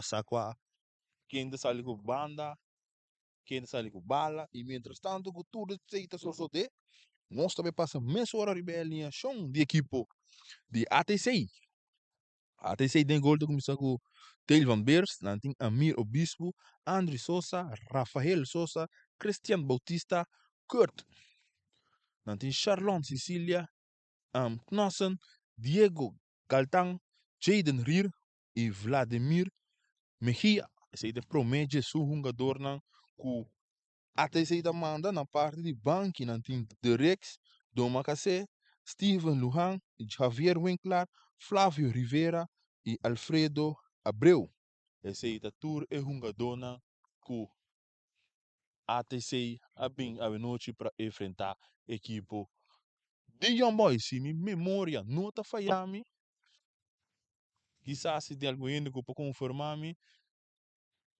pa sa kua ken ta sali ku banda, ken ta sali ku bala i mientras tanto ku tur esei ta sosodé nos ta bai pasa mesora riba e alineashon di ekipo di ATC. ATC den gol ta kuminsá ku Dale van Beers, nan tin Amir Obispo, Andry Sosa, Rafael Sosa, Christian Bautista, Kurt, nan tin Sharlon Cicilia, Knossen, Diego Galtan, Jayden Rier i Vladimir Mejia. Esei ta e promé dje su hungadornan ku ATC ta manda na parti di banki. Nan tin Dereks Domacassé, Steven Lujan, Javier Winklaar, Flavio Rivera i Alfredo Abreu. Esei ta tur e hungadónan ku ATC a bin awenochi pa enfrentá ekipo di Young Boys. Si mi memoria no ta faya mi, kisas si tin algun hende ku por konfirmá mi,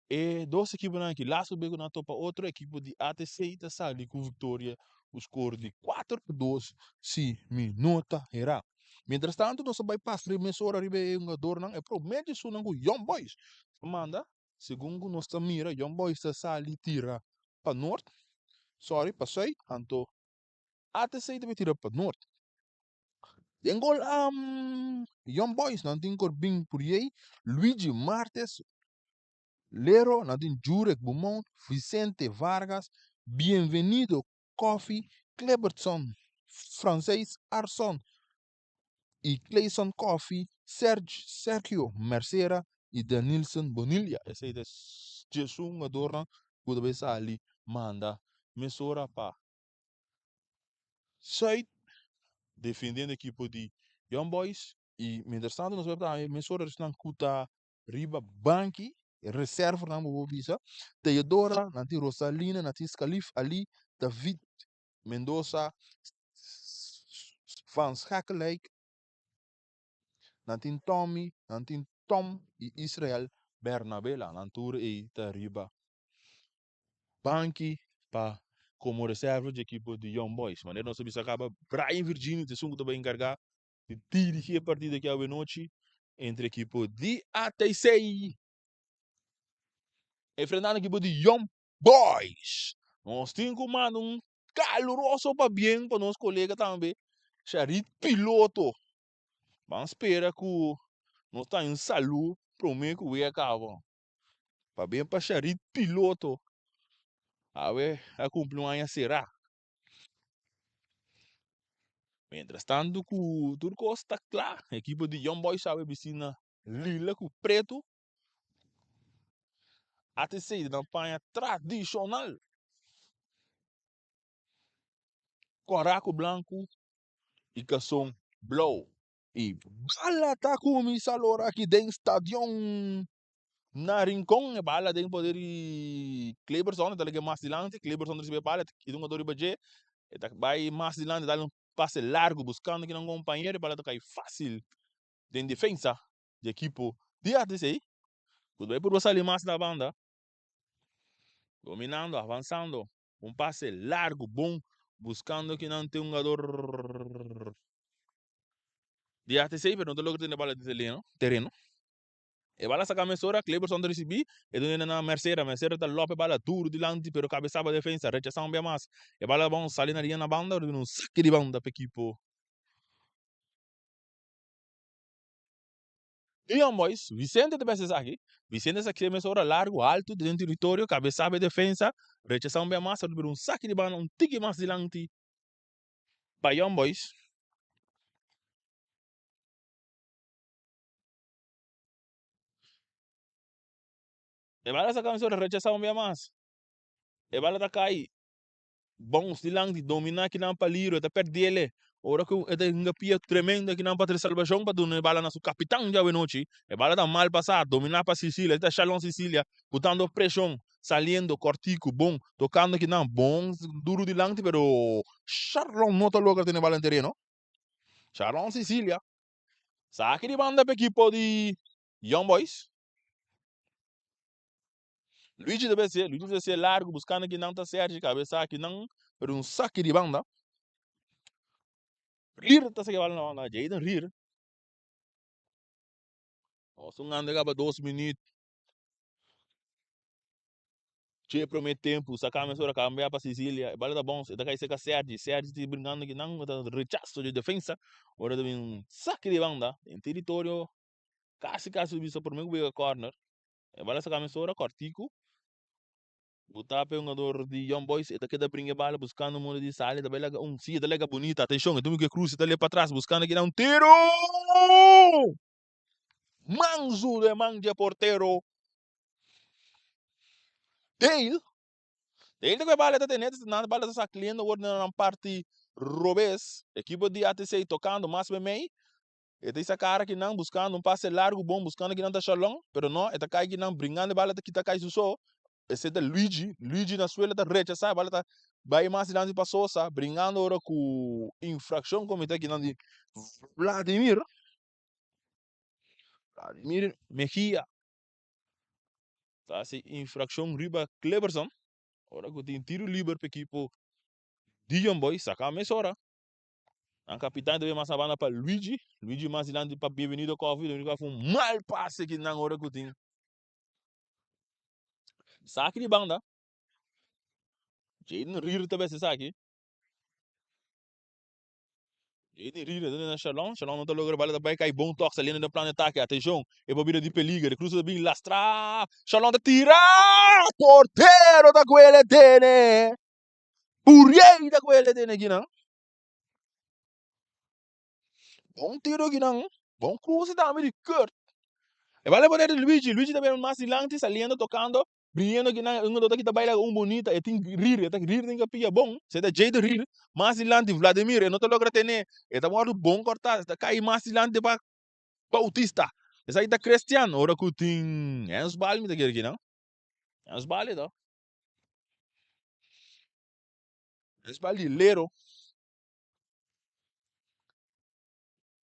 e dos ekiponan aki laatste bes ku nan a topa otro, ekipo di ATC ta sali ku viktoria ku skor di 4-2 si mi no ta herá. Mientras tanto nos a bai pasa riba mesora riba e hungadornan, e promé di esunnan ku Young Boys a manda. Segun ku nos ta mira Young Boys ta sali tira pa nort, sorry pa sùit, anto ATC ta bai tira pa nort. Den gol Young Boys nan tin Corbin Puriey, Luigi Martes, Lero, nan tin Jurek Beaumont, Vicente Vargas, Bienvenido Coffie, Clebertson Franceis Arson, y Clayson Coffie, Sergio Mercera y Danilson Bonilla. Esey ta djesun hungadornan cu ta bay sali manda mesora pa Zuid defendiendo ekipo di Young Boys y mientras tanto nos bay tambe mesora esnan cu ta riba banki reservanan bo por bisa Teodora, nan tin Rosalina, nan tin Scalif Ali, David Mendoza, Van Schakelijk, nan tin Tommy, nan tin Tom y Israel Bernabela. Nan tur ei ta riba banki pa como reserva dje ekipo di Young Boys. Manera nos a bisa caba, Brian Virginio ta esun cu ta bay encarga di dirigi e partido aki awe nochi entre ekipo di ATC enfrentando ekipo di Young Boys! Nos tin ku manda un kaluroso pabien pa nos kolega tambe, Sharit Piloto. Ban spera ku nos ta un salu promé ku wea kaba. Pabien pa Sharit Piloto. Awe a kumpli un aña será. Mientras tanto ku tur kos ta kla, ekipo di Young Boys awe bisti na lila ku pretu. ATC di nan paña tradishonal. Kòrá ku blanku i kason blou. E bala ta kuminsá lora aki den stadion na Rincon. E bala den poder di Cleberson. E ta lege mas dilanti. Cleberson ta risibi e bala. E ta un hungador riba dje. E ta bai mas dilanti. E ta dal un pase largu buskando kinan kompañero. E bala ta kai fásil den defensa di ekipo di ATC ku ta bai purba sali mas na banda, dominando, avansando, un pase largu bon buskando kinan tin un hungador di ATC pero no ta logra tene bala den tereno. E bala saka mesora, Cleberson ta risibi, e duna na Mercera, Mercera ta lope bala duru dilanti pero kabesa pa defensa, rechasa un bia mas. E bala bon sali na ria na banda, ora bini un saki di banda pa ekipo Di Young Boys, Vicente ta pensa esaki. Vicente sa kere mesora largu, altu, den teritorio, kabesá pa e defensa, rechasá un bia mas, pero un saki di banda un tiki mas dilanti pa Young Boys. E bala sa mesora rechasá un bia mas. E bala ta kai. Bons dilanti dominá kinan Paliro, e ta pèrdele. Ora ku e ta hinga pia tremendo kinan pa tres salbashon pa duna e bala na su kapitan djawe nochi. E bala ta mal pasá, dominá pa Sicilia. Ta Shalon Sicilia butando preshon, saliendo kòrtiku, bon, tokando kinan bon duru dilanti, pero Sharlon no ta logra tene bala den tereno. Sharlon Sicilia saki di banda pa ekipo di Young Boys. Luigi ta bese, Luigi ta bese largu buskando kinan ta Sergi kabesa kinan, pero un saki di banda. Rier ta saki bala na banda, Jayden Rier. Nos un anda kaba 2 minuut. Dje prome tempu, sa mesora kambia pa Sicilia, e bala ta bons, e ta kai serka Sergi, Sergi ta brinkando kinan, e ta rechaso di defensa, ora ta bin saki di banda den teritorio kasi kasi bisa prome ku bega corner, e bala saka mesora kòrtiku, botá pa e hungador di Young Boys, e ta keda brinka e bala buskando moda di sali, e ta bai laga un, si e ta laga bunita, atenshon, e tuma ku e krus e ta lei patras buskando kinan un tiru! Mansu den man dje portero Dale. Dale ta ku e bala ta tene, nan bala ta sakliendo awor den nan parti robes. Ekipo di ATC tokando mas memei. E ta isa kara kinan buskando un pase largu bon buskando kinan ta Shalom, pero no, e ta kai kinan bringando e bala ta kita kai su so. Esei ta Luigi, Luigi na suela ta rechasá e bala ta bai mas dilanti pa Sosa, bringando ora ku infrakshon komitá kinan di Vladimir. Vladimir Mejia ta hasi infrakshon riba Cleberson. Ora ku tin tiru liber pa ekipo di Young Boys, saka mesora. Nan kapitan ta bin mas na banda pa Luigi. Luigi mas dilanti pa Bienvenido Coffee. Bienvenido Coffee un mal pase ki nan ora ku tin saki di banda. Jaden Rier ta bes esaki. Jaden Rier ta na Shalom. Shalom no ta logra bala ta bai kai bon tok saliendo den plan di atake. Atenshon, e por bira di peliger. E cruza ta bin lastra. Shalom ta tira! Portero ta kuele tene. Buriey ta kuele tene kinan. Bon tiro kinan. Bon cruze tambe di Kurt. E bala poder di Luigi. Luigi ta bin mas dilanti saliendo tocando. Brillando kinan. Un ta kita baila un bonita. E tin Rier. E ta Rier tin kapia bon. Se ta Jade Rier. Mas dilanti Vladimir. E no ta logra tene. E ta wordo bon corta. E ta kai mas dilanti pa Bautista. Esaki ta Christian. Ora ku tin handsbal mi ta kere kinan. Handsbal e ta. Handsbal di Lero.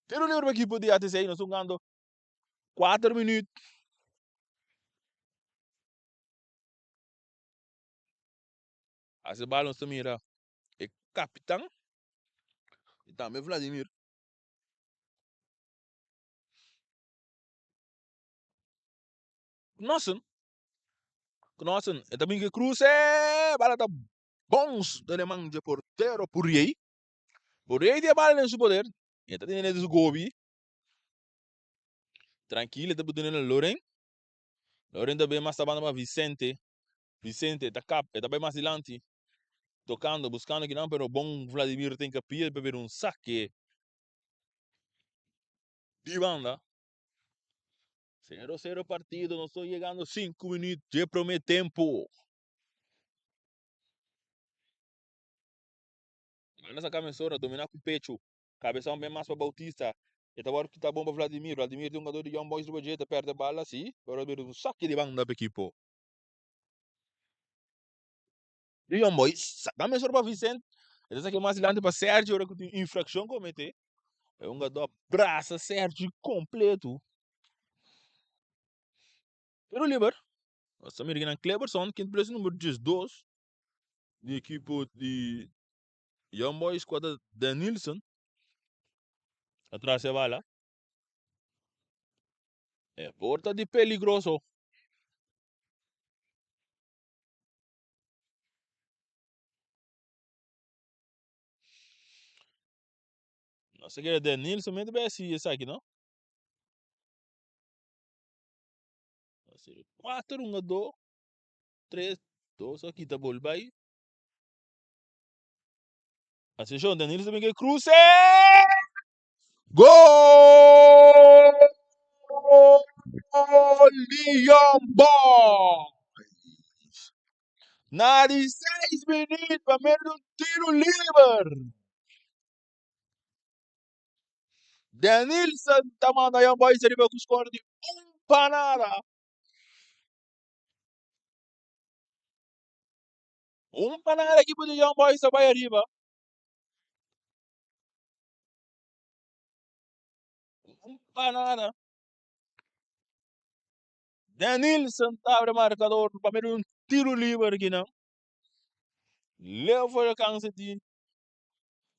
Tiro libre pa ekipo di ATC. Nos jugando 4 minuut. Hace bal nos ta mira e kapitan y tambe Vladimir. Knossen. Knossen. E ta bin ke cruce. Bala ta bons den e man dje portero Puriey. Puriey tin e bala den su poder. E ta tene den su gobi. Trankil e ta pone na Loren. Loren ta bin mas tabanda pa Vicente. Vicente ta kap, e ta bai mas dilanti. Tocando, buscando kinan, pero bon Vladimir tin kapia pa bira un saque di banda. 0-0 partido, nos ta yegando 5 minuut dje prome tempo. Banda sa Kamensora domina ku pecho. Kabesão bem mas pa Bautista. E ta wòrdu kita bon pa Vladimir. Vladimir tin un jugador di Young Boys riba dje, ta pèrdè bala si, pero a bira un saki di banda pa ekipo di Young Boys. Saka mesora pa Vicente. E ta saki mas dilanti pa Sergio ora ku tin infrakshon kometé. E un jugador brasa Sergio kompleto. Tiro liber. Nos ta mira kinan Cleberson, kin ta number 12 di ekipo di Young Boys ku ta Denilson. Atras e bala. E por ta di peligroso. No sé kere Denilson mi ta bay hasi esaki no. 4 1 2 3 2 a kita bol bay. Atención, Denilson también que cruce. Gol! Leon Boys! Na di 6 minuut pa medio di un tiro liber. Denilson ta manda Young Boys ariba ku score di 1-0. 1-0 ekipo di Young Boys ta bai ariba. 1-0. Denilson ta abre marcador pa medio di un tiro liber akinan. Leo for alcance di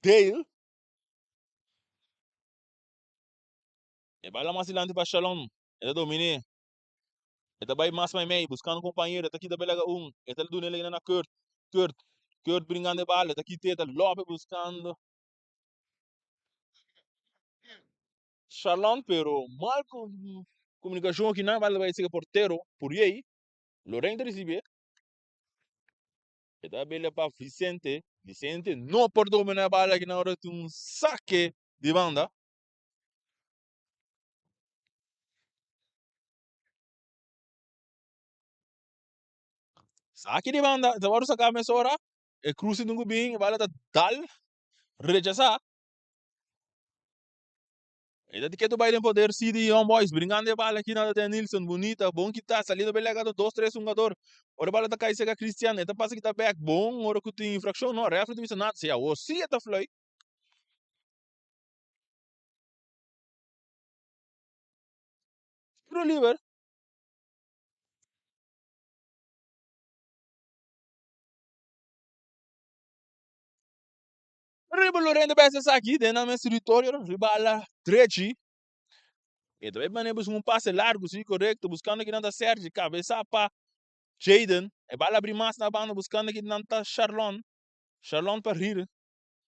Dale. E bala mas dilanti pa Shalom. E ta dominé. E ta bai mas meimei, buskando kompañero, e ta kita belaga un, e ta duna el na Kurt, Kurt, Kurt bringando e bala, e ta kit'é, ta lope buskando Sharlon, pero mal komunikashon akinan, bala ta bai sega portero Puriey, Loren ta risibié, e ta bela pa Vicente, Vicente no por domina e bala akinan ora tin un sake di banda. Saki di banda, ta wòrdu saká mesora, e kruse tin ku bin, e bala ta dal, rechasá. E ta ketu bai den poder si di Young Boys, bringando e bala aki na Den Nilsson, bunita, bon kitá, saliendo be lèga dos tres hungador. Ora e bala ta kai serka Christian, e ta pasa kita bèk, bon ora ku tin infrakshon, no, rèfri ta bisa nada, si awor si e ta flui. Tiro liber. Riba Lorente bes esaki den nan mes territorio riba ala drechi. E ta bay mane busca un pase largo si correcto buscando kinan ta Sergi cabeza pa Jayden. E bala abri mas na banda buscando kinan ta Sharlon. Sharlon pa Rier.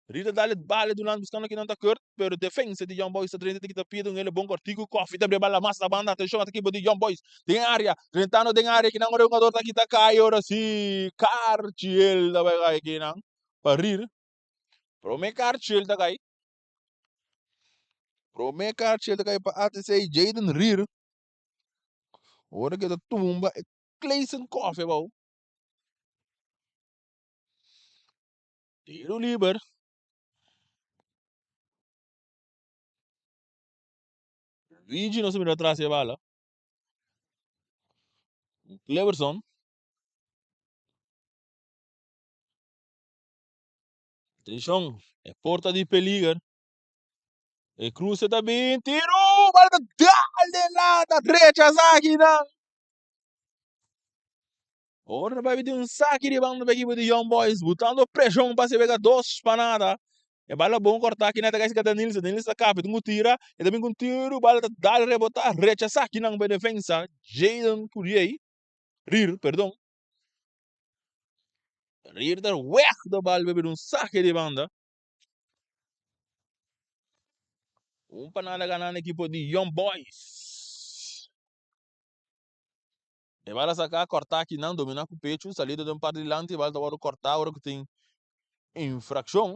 Rita dal e bala durante buscando kinan ta Kurt, pero defensa di Young Boys ta drenta kita pida un hele bon cortico. Koffie ta bria bala mas na banda. Atencion ata equipo di Young Boys den area. Drentando den area kinan ora e hungador ta kita cay ora si Carchiel ta bay cay kinan pa Rier. Prome Carchiel ta cay. Prome Carchiel ta cay pa ATC Jaden Rier. Ora ke ta tumba e Clayson Koffie abao. Tiro liber. Luigi no se mira atrás e bala. Cleverson. Atención, e porta di peliger. E cruce ta bin, tiro, bala ta dal den lata, rechaza akinan. Ora bai tin un saki di banda pa ekipo di Young Boys, butando preshon pa se pega dos pa nada. E bala bon kortá aki nan ta kai sika Danilson, Danilson ta kapi, tin ku tira, e ta bin ku un tiru, bala ta dal rebotá, rechasá akinan pa e defensa Jayden Curiey, Rier, perdon. Rier ta weg de bal pa bira un saki di banda. Un pa nada gana na ekipo di Young Boys. E bala saká kòrtá akinan, dominá ku pechu, salida den parti dilanti, e bala ta wòrdu kòrtá ora ku tin infrakshon.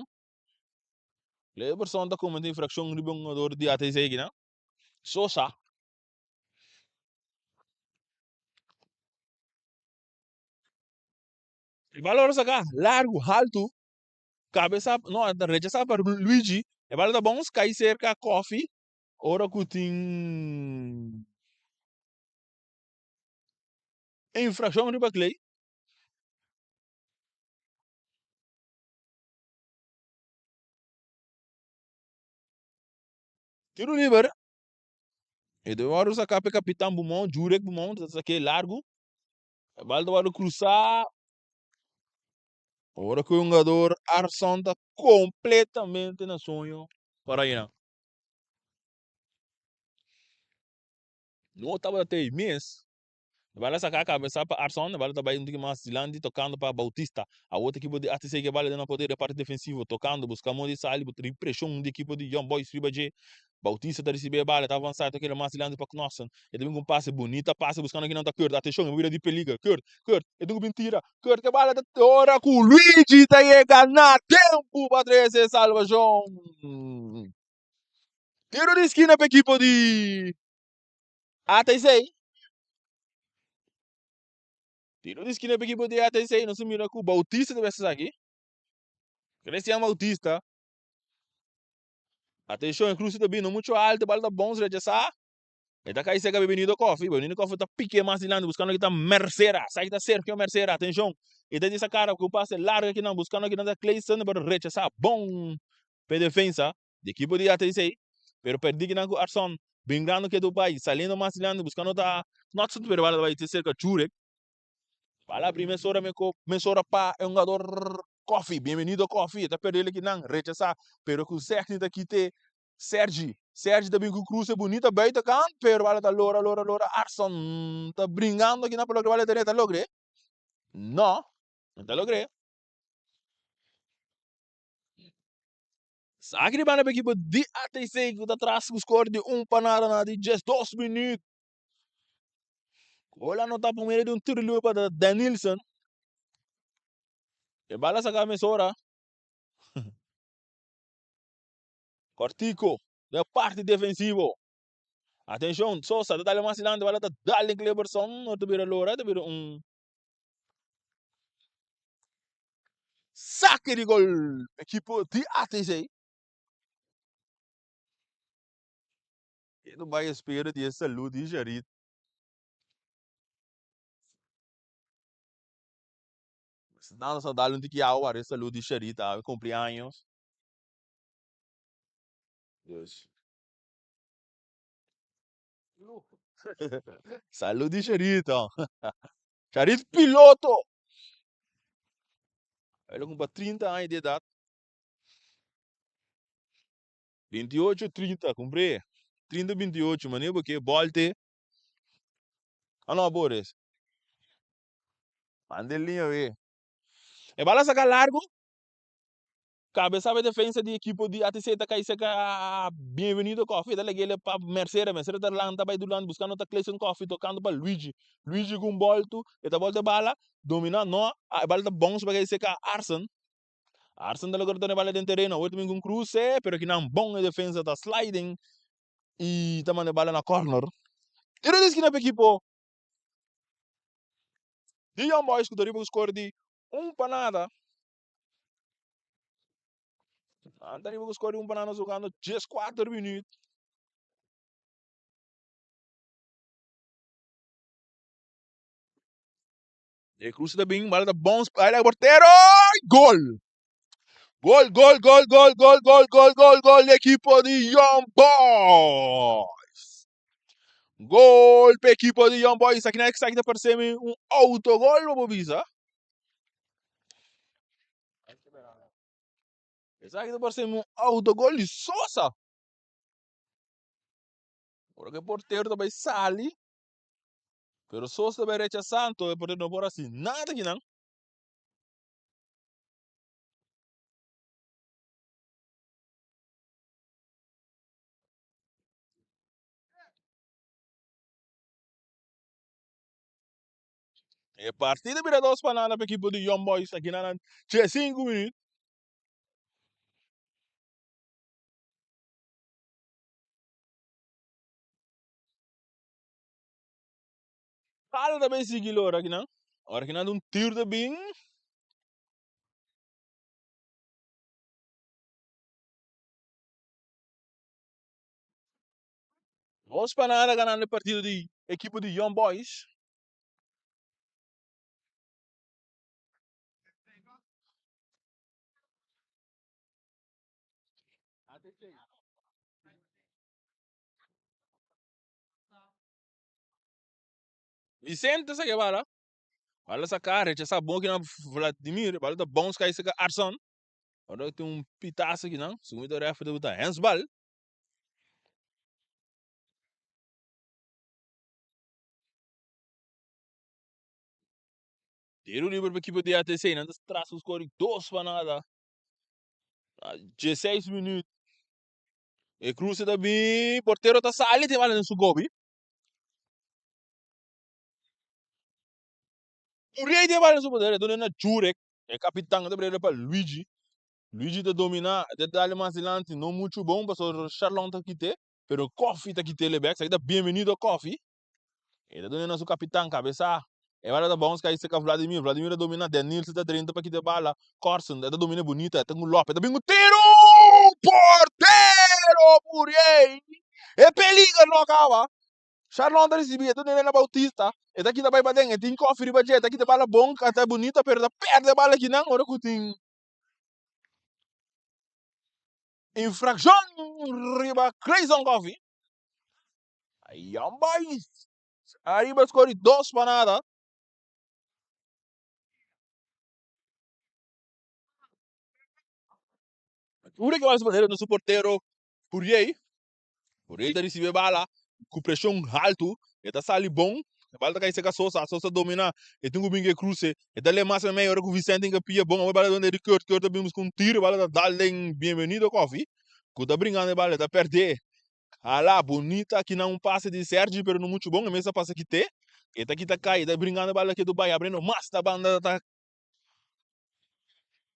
Cleberson ta kometé infrakshon riba un hungador di ATC akinan, Sosa. E bala wòrdu saká largu, haltu, kabesa, no, ta rechasá pa Luigi, e bala ta bòns kai serka Koffie ora ku tin. Infraccion riba Clay. Tiro liber. E ta wòrdu saká pa e kapitan Bumon, Jurek Bumon, ta sak'é largu. E bal ta wòrdu krusá. Ora ku e hungador Arson ta kompletamente na soño para einan. No tabata tei mes. E bala saca cabeza pa Arson, e bala ta bay un tiki mas dilanti tocando pa Bautista. Awor ta ekipo di ATC ke bala den nan poder den parti defensivo, tocando, busca modo di sali, riba presion di ekipo di Young Boys riba dje. Bautista ta ricibi e bala, ta avansa, ta keda mas dilanti pa Knossen. E ta bin cu un pase, bunita pase buscando kinan ta Kurt. Atencion, e bira di peliger. Kurt, Kurt, e tin cu bin tira. Kurt ke bala ta ora cu Luigi ta yega na tempo pa trece salvacion. Tiro di skina pa ekipo di ATC. Tiro di skina pa ekipo di ATC. Nos a mira ku Bautista ta bes esaki. Christian Bautista. Atenshon, e cruce ta bini no mucho alto, bal ta bon rechasá. E ta kai serka Bebenido Koffie. Bebenido Koffie ta pike mas dilanti buskando kita Mercera. Sa kita Sergio Mercera. Atenshon. E ta di sa kara ku pase largo akinan buskando kinan ta Clayson pero rechasá bon pa e defensa. Di ekipo di ATC, pero perdí kinan ku Arson, bringando ketu bai, saliendo mas dilanti, buskando ta Knotsen, pero bala ta bai te serka Jurek. Bala abrí mesora meko, mesora pa e hungador Koffie, Bienvenido Koffie, e ta perdé kinan, rechasá, pero ku Zegni ta kite. Sergi, Sergi ta bin ku kruse bunita buitenkant, pero bala ta lora, lora, lora. Arson ta bringando aki na pa logra bala tene, ta logr'é? No, no ta logr'é. Saki di banda pa ekipo di ATC ku ta tras ku skor di un pa nada na di 12 minüt. Gol anotá por medio di un tiro libre pa Denilson. E bala saka mesora. Cortico den parti defensivo. Atencion, Sosa ta dale mas dilanti, bala ta dal den Cleberson, no ta bira lora, ta bira un saque di gol ekipo di ATC. E no bai espera di e salud di Jarid. Nada sa dal un tiki awa e salud di Jarid awe cumpleaños. Dus. Salud di Sharito. Sharit piloto. El a cumpla 30 aña di edad. 28 30, cumpré. 30 28, mane bo ke bolte. Ah no, Boris. Mande liña we. E bala saca largo. Kabesa pa e defensa di ekipo di ATC ta kai serka Bienvenido Coffee. E ta lag'el pa Mercera. Mercera ta lanta bai durante buskando ta Clayson Coffee tokando pa Luigi. Luigi ku un boltu, e ta bolta e bala, domina, no, e bala ta bounce bai kai serka Arsen. Arsen ta logra tene e bala den tereno. Awor ta bin ku un kruse, pero kinan bon e defensa ta sliding i ta manda e bala na corner. Tiro di eskina pa ekipo di Young Boys ku ta riba ku skor di un pa nada. Nan ta riba ku skor di un pa nada jugando 14 minuut. E cruce ta bin, bala ta bounce, ahí la portero, gol! Gol, gol, gol, gol, gol, gol, gol, gol, gol di equipo di Young Boys. Gol pa equipo di Young Boys. Aki na esaki ta parece mi un autogol, bo por bisa. Esaki ta parece mi un autogol di Sosa. Ora que portero ta bai sali, pero Sosa ta bai rechasa, anto e portero no por haci nada akinan. E partido bira dos pa nada pa ekipo di Young Boys aki na nan 5 minuut. Bala ta bay sigui lora aki nan. Ora ki nan un tiro ta bin. Dos pa nada ganando e partido di ekipo di Young Boys. Vicente sa ke bala. Bala saka, rechasa bon kinan Vladimir. Bala ta bounce kai saka Arson. Ora tin un pitazo kinan. Segun mi ta referee ta buta handsbal. Tiro liber pa ekipo di ATC. Nan ta tras un score di dos pa nada. Na 16 minuut. E cruce ta bin. Portero ta sali tin bala den su gobi. Uriel tin bala den su poder. E duna na Jurek. E kapitan ta breda pa Luigi. Luigi ta domina. E ta dale mas dilanti. No muchu bon pasobra Sharlon ta kite. Pero Koffie ta kit'e bek. Esaki ta bienvenido Koffie. E ta duna na su kapitan kabesa. E bala ta bounce kai seka Vladimir. Vladimir ta domina. Denilson ta drenta pa kita e bala. Corson e ta domina bunita. E ta ku Lopez. E ta bin ku tiro! Portero Muriel! E peliger no kaba. Sharlon ta risibi. E ta duna na Bautista. E ta kita bai paden. E tin Koffie riba dje. E ta kita bala bon. Ta bunita pero ta perde e bala kinan ora ku tin infrakshon riba Grayson Koffie. Young Boys ariba score di dos pa nada. Ure que va a responder nuestro portero. Puriey. Puriey ta ricibi e bala cu presion halto. E ta sali bon. E bala ta cay cerca Sosa. Sosa domina. E tin cu bin cu e cruce. E ta le mas memey ora cu Vicente hinca pia bon. Awor e bala ta donde di Kurt. Kurt ta bin busca un tiro. E bala ta dal den Bienvenido Coffee. Cu ta bringando e bala. E ta perde. Hala bunita kinan un pase di Sergi pero no mucho bon. E mes a pasa kite. E ta kita cay. E ta bringando e bala ketu bay. Abriendo mas na banda ta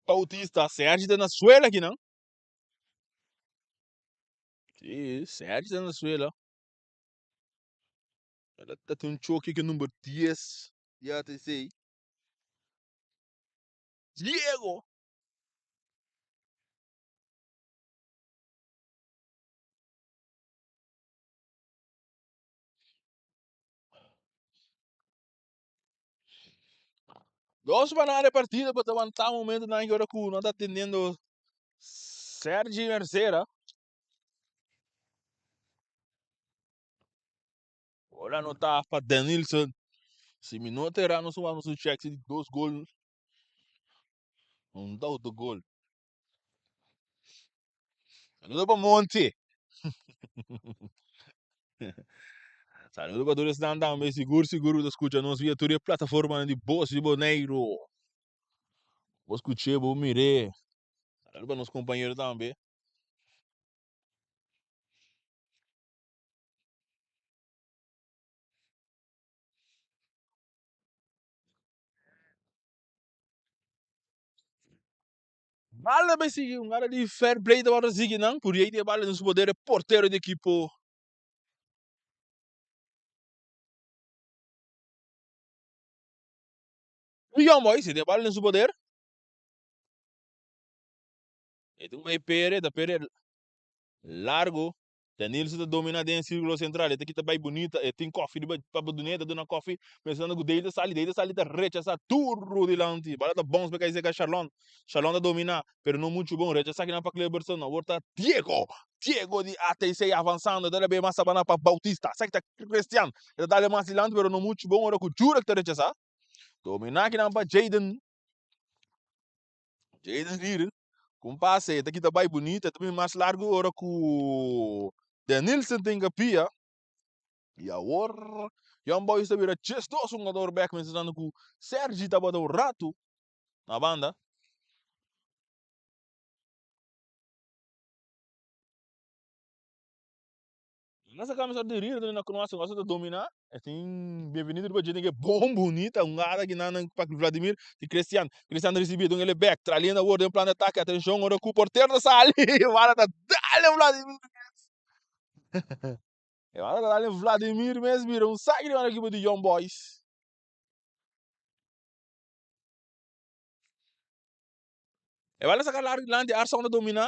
Bautista. Sergi ta na suela kinan. Sí, Sergi ta na suela. El ta tin un choque ku number 10 di ATC. Diego. Dos pa nada e partido pa ta wanta momento nan ora ku nan ta teniendo Sergi Mercera. Ora no ta pa Denilson. Si mi no ta erra nos wak nos un check si dos gol. Un ta otro gol. Saludo pa Monty. Saludo pa tur esnan tambe. Sigur sigur ku ta skucha nos via tur e plataformanan di Bos di Boneiru. Bo skuch'é, bo mir'é. Saludo pa nos kompañero tambe. Bala bay sigui un gara di fair play ta wòrdu sigui nan por yei di e bala den su poder e portero di ekipo Young Boys e tin e bala den su poder e tin bay pere ta pere largo Danilson ta domina den e circulo central, e ta kita bay bunita, e tin koffie riba pa dun'é, e ta duna koffie, pensando cu Dale ta sali, Dale ta sali ta rechasa tur dilanti, bala ta bounce pa cay cerca Sharlon, Sharlon ta domina, pero no mucho bon, rechasa kinan pa Cleberson, awor ta Diego, Diego di ATC avansando, ta bay mas sabana pa Bautista, esaki ta Christian, e ta dale mas dilanti pero no mucho bon, ora cu Jurek ta rechasa, domina kinan pa Jayden. Jaden Rier ku un pase ta kita bai bunita, ta bin mas largu ora ku Denilson tin kapia. I awor Young Boys ta bira 12 hungador bek mencionando ku Sergi tabata un ratu na banda. Nasa camisa di Rio na conoce gosta ta domina e tin bienvenido riba dje tin ke bon bunita un gara ki nan pa Vladimir di Cristian Cristian ta ricibi dun ele back traliendo awor den plan de ataque atencion ora cu portero ta sali bala ta dale Vladimir e bala ta dale Vladimir mes bira un saque riba ekipo di Young Boys. E bala saca largo dilanti, Arson ta domina.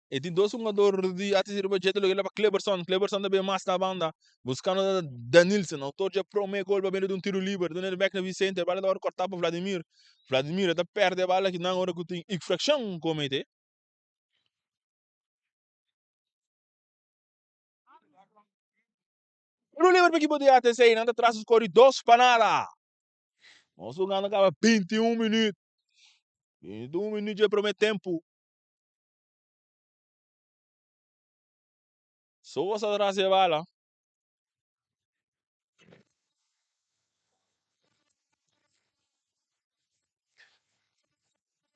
E tin dos hungador di ATC riba dje, ta loke pa Cleberson. Cleberson ta bin mas na banda, buscando Danilson, autor dje prome gol pa medio di un tiro liber. Duna el bek na Vicente, e bala ta worde corta pa Vladimir. Vladimir ta perde e bala kinan ora cu tin infraccion comete. Tiro liber pa ekipo di ATC, nan ta tras di score di 2-0. Nos hungando caba 21 minuut. 21 minuut dje prome tempo. Sosa tras e bala.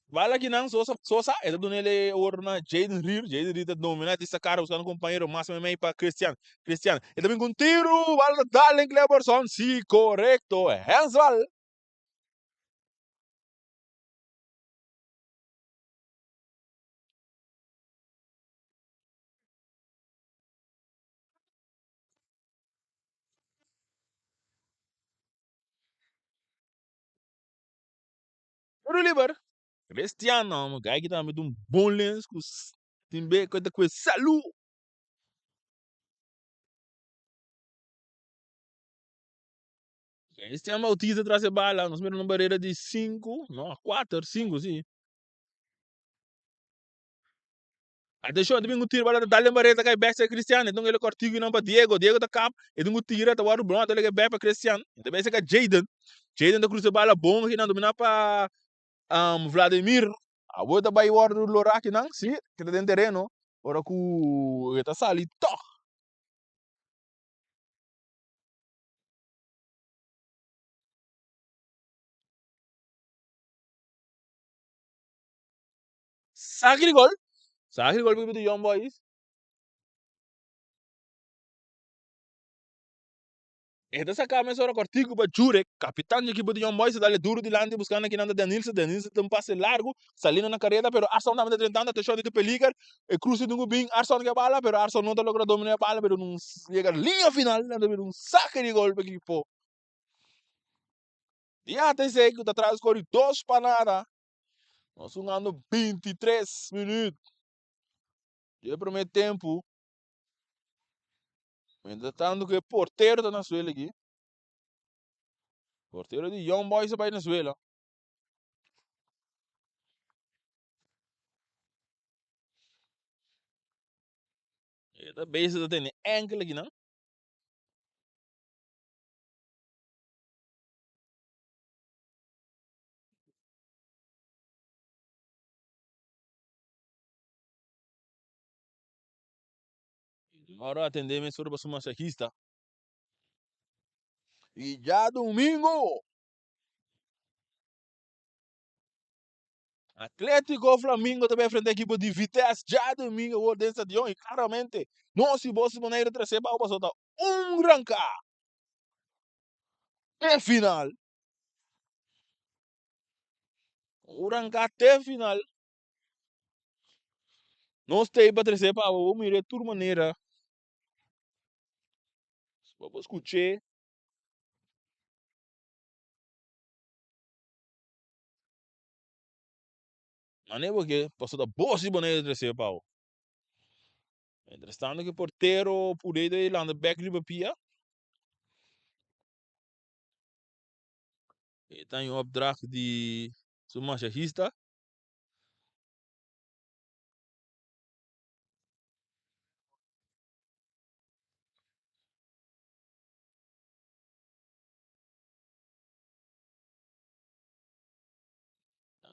Bala kinan Sosa, Sosa e ta duna el oro na Jaden Rier. Jaden Rier ta domina di sacar buscando compañero mas meimei pa Christian. Christian e ta bin cu un tiro. Bala ta dal den Cleberson. Si, correcto. Handsbal. Tiro liber. Cristiano, gai ki tambe ta un bon lens ku tin be ku ta kue salu. Cristian Bautista tras e bala, nos mira un barera di 5, no, 4, 5 si. Atenshon, ta bin ku tiro, bala ta dal den barera, ta kai bek serka Cristian, enton el a kòrtigu nan pa Diego, Diego ta kap, e tin ku tira, ta wòrdu blòt, el a kai bek pa Cristian, e ta bai serka Jayden, Jayden ta krusa e bala bon akinan, dominá pa Vladimir, awor ta bai wòrdu lorá akinan, si, ke ta den tereno. Ora ku e ta sali tòg. Saki di gol. Saki di gol pa di Young Boys. E ta saka mesora kòrtiku pa Jurek, kapitan di ekipo di Young Boys, ta dale duru dilanti buskando kinan ta Denilson. Denilson ta un pase largu, saliendo na kareda, pero Arson tambe ta drentando, atenshon di peliger, e kruse tin ku bin, Arson ke bala, pero Arson no ta logra domina e bala, pero nun yega liña final, nan ta bira un sake di gol pa ekipo di ATC ku ta tras skor di 2-0. Nos hungando 23 minüt di e promé tempu. Mientras tanto ku e portero ta na suela aki. Portero di Young Boys a bai na suela. E ta bezig ta tene enkel aki nan. Ora atendé mesora pa su masajista. I djadumingu Atletico Flamingo ta bai enfrenta ekipo di Vitesse djadumingu awor den stadion i klaramente nos i boso Boneiru trese bou pasobra ta un ranka te final. Un ranka te final. Nos ta ei pa trese pa bo, bo mira e tur manera. Pa bo skuch'é. Manera bo ke, pasobra ta bo si bo no e trese pa bo. Mientrastanto ku e portero pudi ei landa bèk riba pia. E ta un opdracht di su masajista.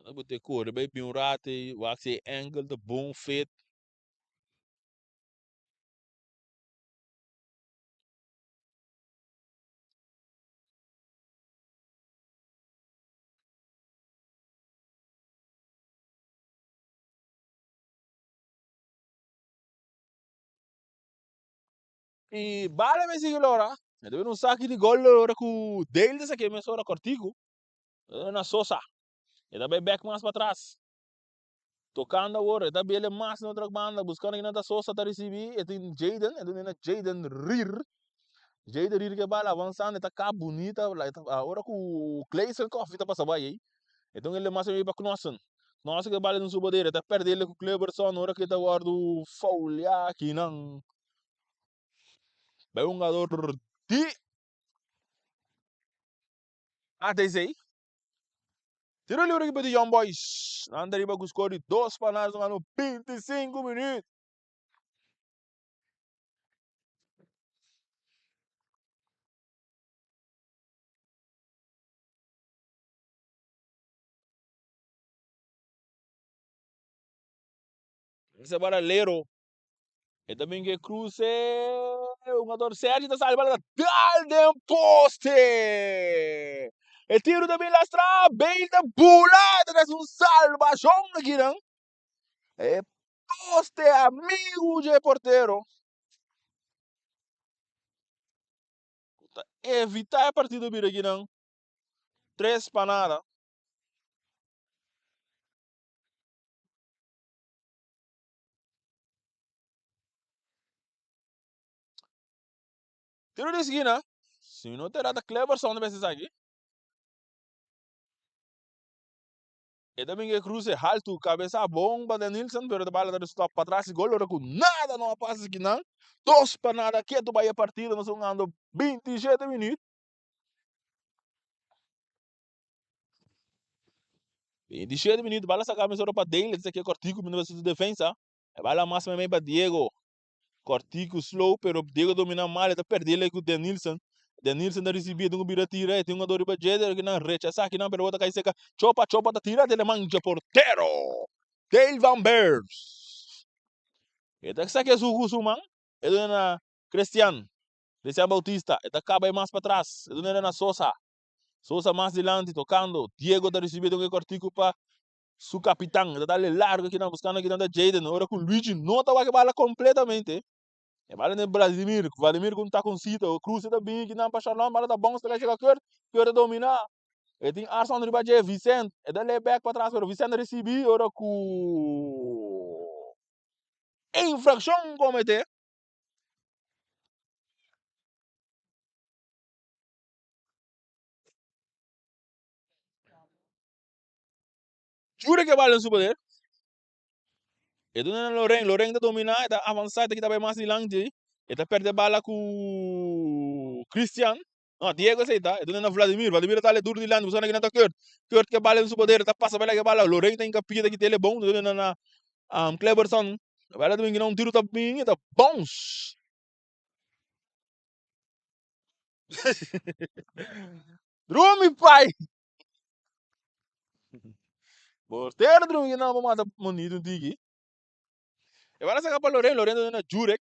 Nan bo te kore bai bin un rato ei wak si e enkel ta bon fit. I bala me sigui lora. E ta bira un saki di gol ora ku Dale ta saki mesora kòrtiku. Na Sosa. E ta bai bèk mas patras. Tokando awor, e ta bele mas na otro banda, buskando kinan ta Sosa ta risibí. E tin Jayden, e ta bini na Jayden Rier. Jayden Rier ke bala avansando, e ta kap bunita. Ora ku Clayson Coffee ta pasa bai ei. E ta un ele mas pa Knossen. Knossen ke bala den su poder, e ta perde ele ku Kleberson ora ku e ta wòrdu fouliá kinan. Bai hungador di ATC. Tiro libre ekipo di Young Boys. Nan ta riba ku skor di 2-0 jugando 25 minuut. Ese bala lero. E ta bin ke cruce. Jugador Sergio ta sali bala ta dal den poste. E tiro ta bin lastra. Bale ta bula. Ta haci un salvacion aki nan. E poste amigo dje portero. Ta evita e partido bira aki nan. 3-0. Tiro di esquina. Si no te rata Cleverson ta mester esaki. E ta bin ke cruce haltu, cabeza bon pa Denilson, pero ta bala ta stop pa tras y gol ora cu nada no a pasa esquinan. 2-0 ketu bai e partido, nos jugando 27 minuut. 27 minuut, bala saca mesora pa Dale, esaki e cortico bini pa su defensa. E bala mas meimei pa Diego. Cortico slow, pero Diego domina mal, e ta perde ele cu Denilson. Denilson ta ricibi, e tin cu bira tira, e tin un jugador riba dje, pero kinan rechaza kinan, pero bota cay seca. Chopa, Chopa ta tira, dele mancha portero. Dale van Beers. E ta saca su cu su man, e duna na Cristian, Cristian Bautista, e ta caba e mas patras, e duna na Sosa. Sosa mas dilanti tocando, Diego ta ricibi den e cortico pa su capitan, e ta dale largo akinan buscando akinan ta Jayden, ora cu Luigi no ta wak e bala completamente. E bala den Vladimir, Vladimir cu un taconcito, cruce ta bini akinan pa Sharlon, bala ta bounce ta cay cerca Kurt, Kurt ta domina. E tin Arson riba dje, Vicent, e ta lay back patras pero Vicent a ricibi ora cu infraccion comete. Jure ke bala den su poder. E duna na Loren, Loren ta domina, e ta avansa, e ta kita bay mas dilanti. E ta perde bala cu Christian. No, Diego esey ta. E duna na Vladimir, Vladimir ta dale duro dilanti, buscando kinan ta Kurt. Kurt ke bala den su poder, e ta pasa bay laga e bala. Loren ta hinca pia, ta kita el bon, e duna na Cleberson. Bala ta bin kinan un tiro ta bin, e ta bounce. Drumi pai! Portero drumi kinan pa mata monito un tiki. E bala saca pa Loren, Loren ta duna na Jurek.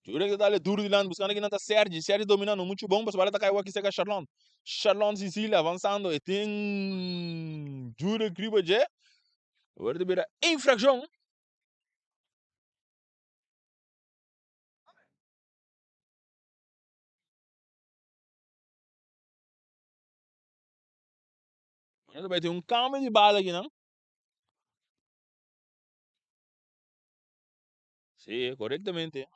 Jurek ta dale duro dilanti buscando kinan ta Sergi. Sergi domina no mucho bon, pasobra bala ta cay waki cerca Sharlon. Sharlon Sicilia avanzando e tin Jurek riba dje. Awor ta bira infraccion. Bueno, ta bay tin un cambio di bala aki nan. Sí, correctamente.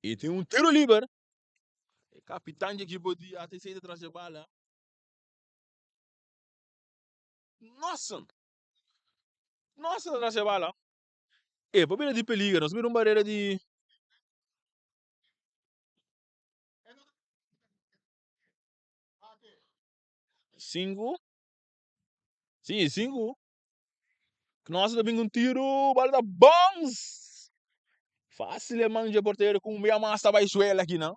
Y tin un tiro liber. E capitan di equipo di ATC ta tras e bala. Nossa! Nossa ta tras e bala. E por bira di peligro. Nos mira un barrera di... Cinco. Sí, cinco. Knossen ta bin un tiro, bala ta bounce. Fácil e man dje portero ku un bia mas ta bai suela aki nan.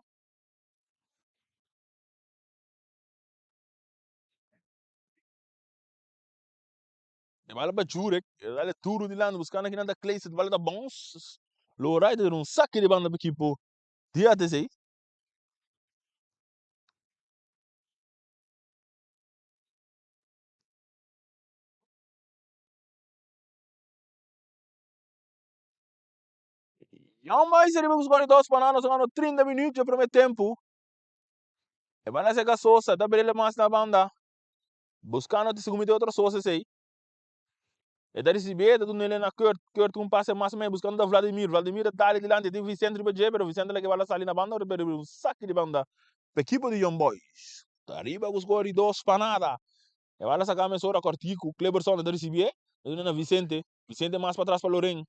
E bala pa Jurek, e dale duro dilanti buscando aki nan ta Clayson, bala ta bounce. Loray ta duna un saki di banda pa ekipo di ATC. Young Boys riba ku skor di 2-0, nos a gana 30 minuut dje prome tempu. E banda seka Sosa, ta brele mas na banda. Buscando ta segun mi tin otro Sosa esey. E ta ricibi, ta duna ele na Kurt. Kurt ku un pase mas mei buscando ta Vladimir. Vladimir ta dale dilanti, tin Vicente riba dje, pero Vicente leke bala sali na banda, ora riba un saki di banda pa ekipo di Young Boys. Ta riba ku skor di 2-0. E bala saka mesora kòrtiku, Cleberson ta risibié, ta duna na Vicente, Vicente mas patras pa Loren,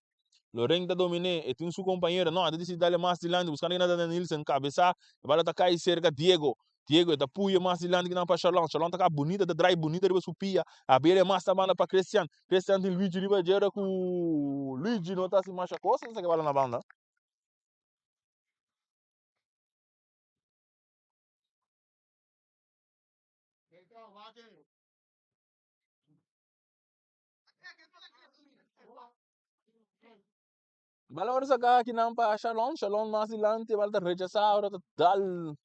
Loren ta dominé, e tin su kompañero, no, e ta disidi dale mas dilanti, buskando kinan ta Danilson, kabesá, e bala ta kai serka Diego, Diego e ta puya mas dilanti kinan pa Sharlon, Sharlon ta kaba bunita, ta drai bunita riba su pia, abere mas ta banda pa Christian, Christian tin Luigi riba dje, ora ku Luigi no ta hasi masha kos, ta saka e bala na banda. Bala ora saca aki nan pa Shalom, Shalom mas dilanti, bala ta rechasa, ora ta dal.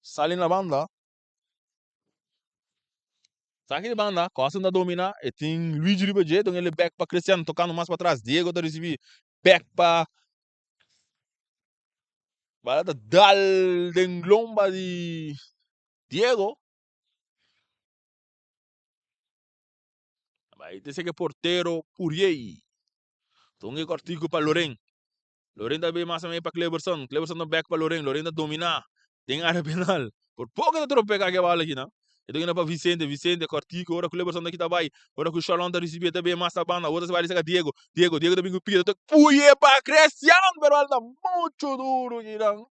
Sali na banda. Saki di banda, Costin ta domina, e tin Luigi riba dje, don ele back pa Cristiano, tocando mas pa tras, Diego ta ricibi, back pa Bala ta dal den lomba di Diego. Bai te seke portero Puriey. Tonge kortiku pa Loren. Loren ta bay mas pa Cleberson. Cleberson ta back pa Loren. Loren ta domina den área penal. Por poco ta tropeka ke bala aki nan. E ta gana pa Vicente. Vicente kortiku. Ora Cleberson ta kita bay. Ora ku Shalom ta risibi ta bay mas na banda. Ora ta bay saka Diego. Diego, Diego ta bin ku pia. Ta puye pa Christian. Pero bala ta mucho duro aki nan.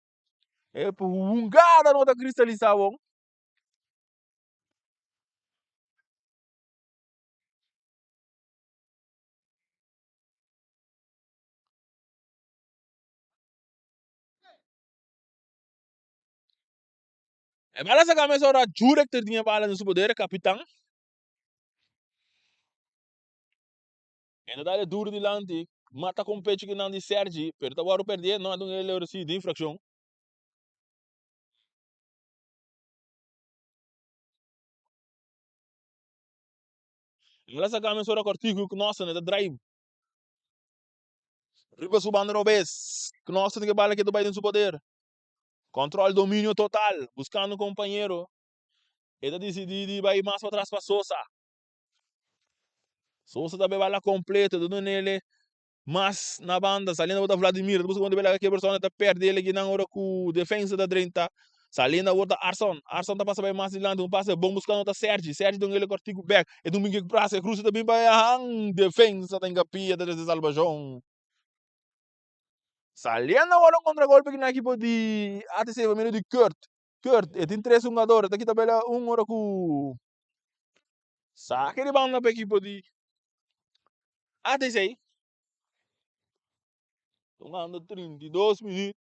E hungada no ta kristalisa bon. E bala saka mesora Jurek ter tin e bala den su poder, e kapitan. E ta dale duro dilanti, mata con pecho kinan di Sergi, pero ta wòrdu pèrdè, no a duna el ora si di infraccion. El a saca mesora cortico Knossen, e ta drive riba su banda robes. Knossen ke bala ke ta bai den su poder. Control, dominio total, buscando compañero. E ta dicidi di bai mas patras pa Sosa. Sosa ta beba la completo, ta duna ele mas na banda, saliendo awor ta Vladimir, ta busca con bela ke persona ta perde ele kinan ora cu defensa ta drenta. Saliendo awor ta Arson, Arson ta pasa bay mas dilanti, un pase bon buscando ta Sergi, Sergi ta un ele cortico back, e ta un bin ke brasa, e cruza ta bin bay han, defensa ta encapia ta trece salvacion. Saliendo awor un contragolpe kinan equipo di ATC pa medio di Kurt, Kurt e tin tres hungador, ta kita bela un ora cu Sake di banda pa ekipo di ATC. Tungando 32 minuut.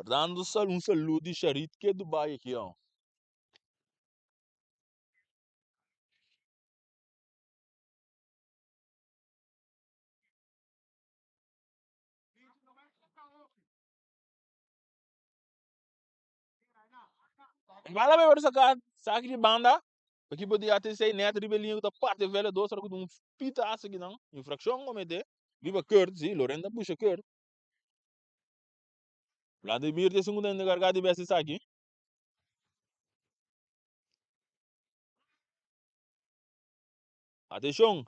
Dando un salud di Sharit ke Dubai aki oh. Bala bay wòrdu saká saki di banda. Ekipo di ATC nèt riba e liña ku ta parti e vèlè dos ora ku un pita hasi kinan. Infrakshon kometé riba Kurt, si Loren ta pusha Kurt. Vladimir ta esun ku ta enkargá di bes esaki. Atenshon,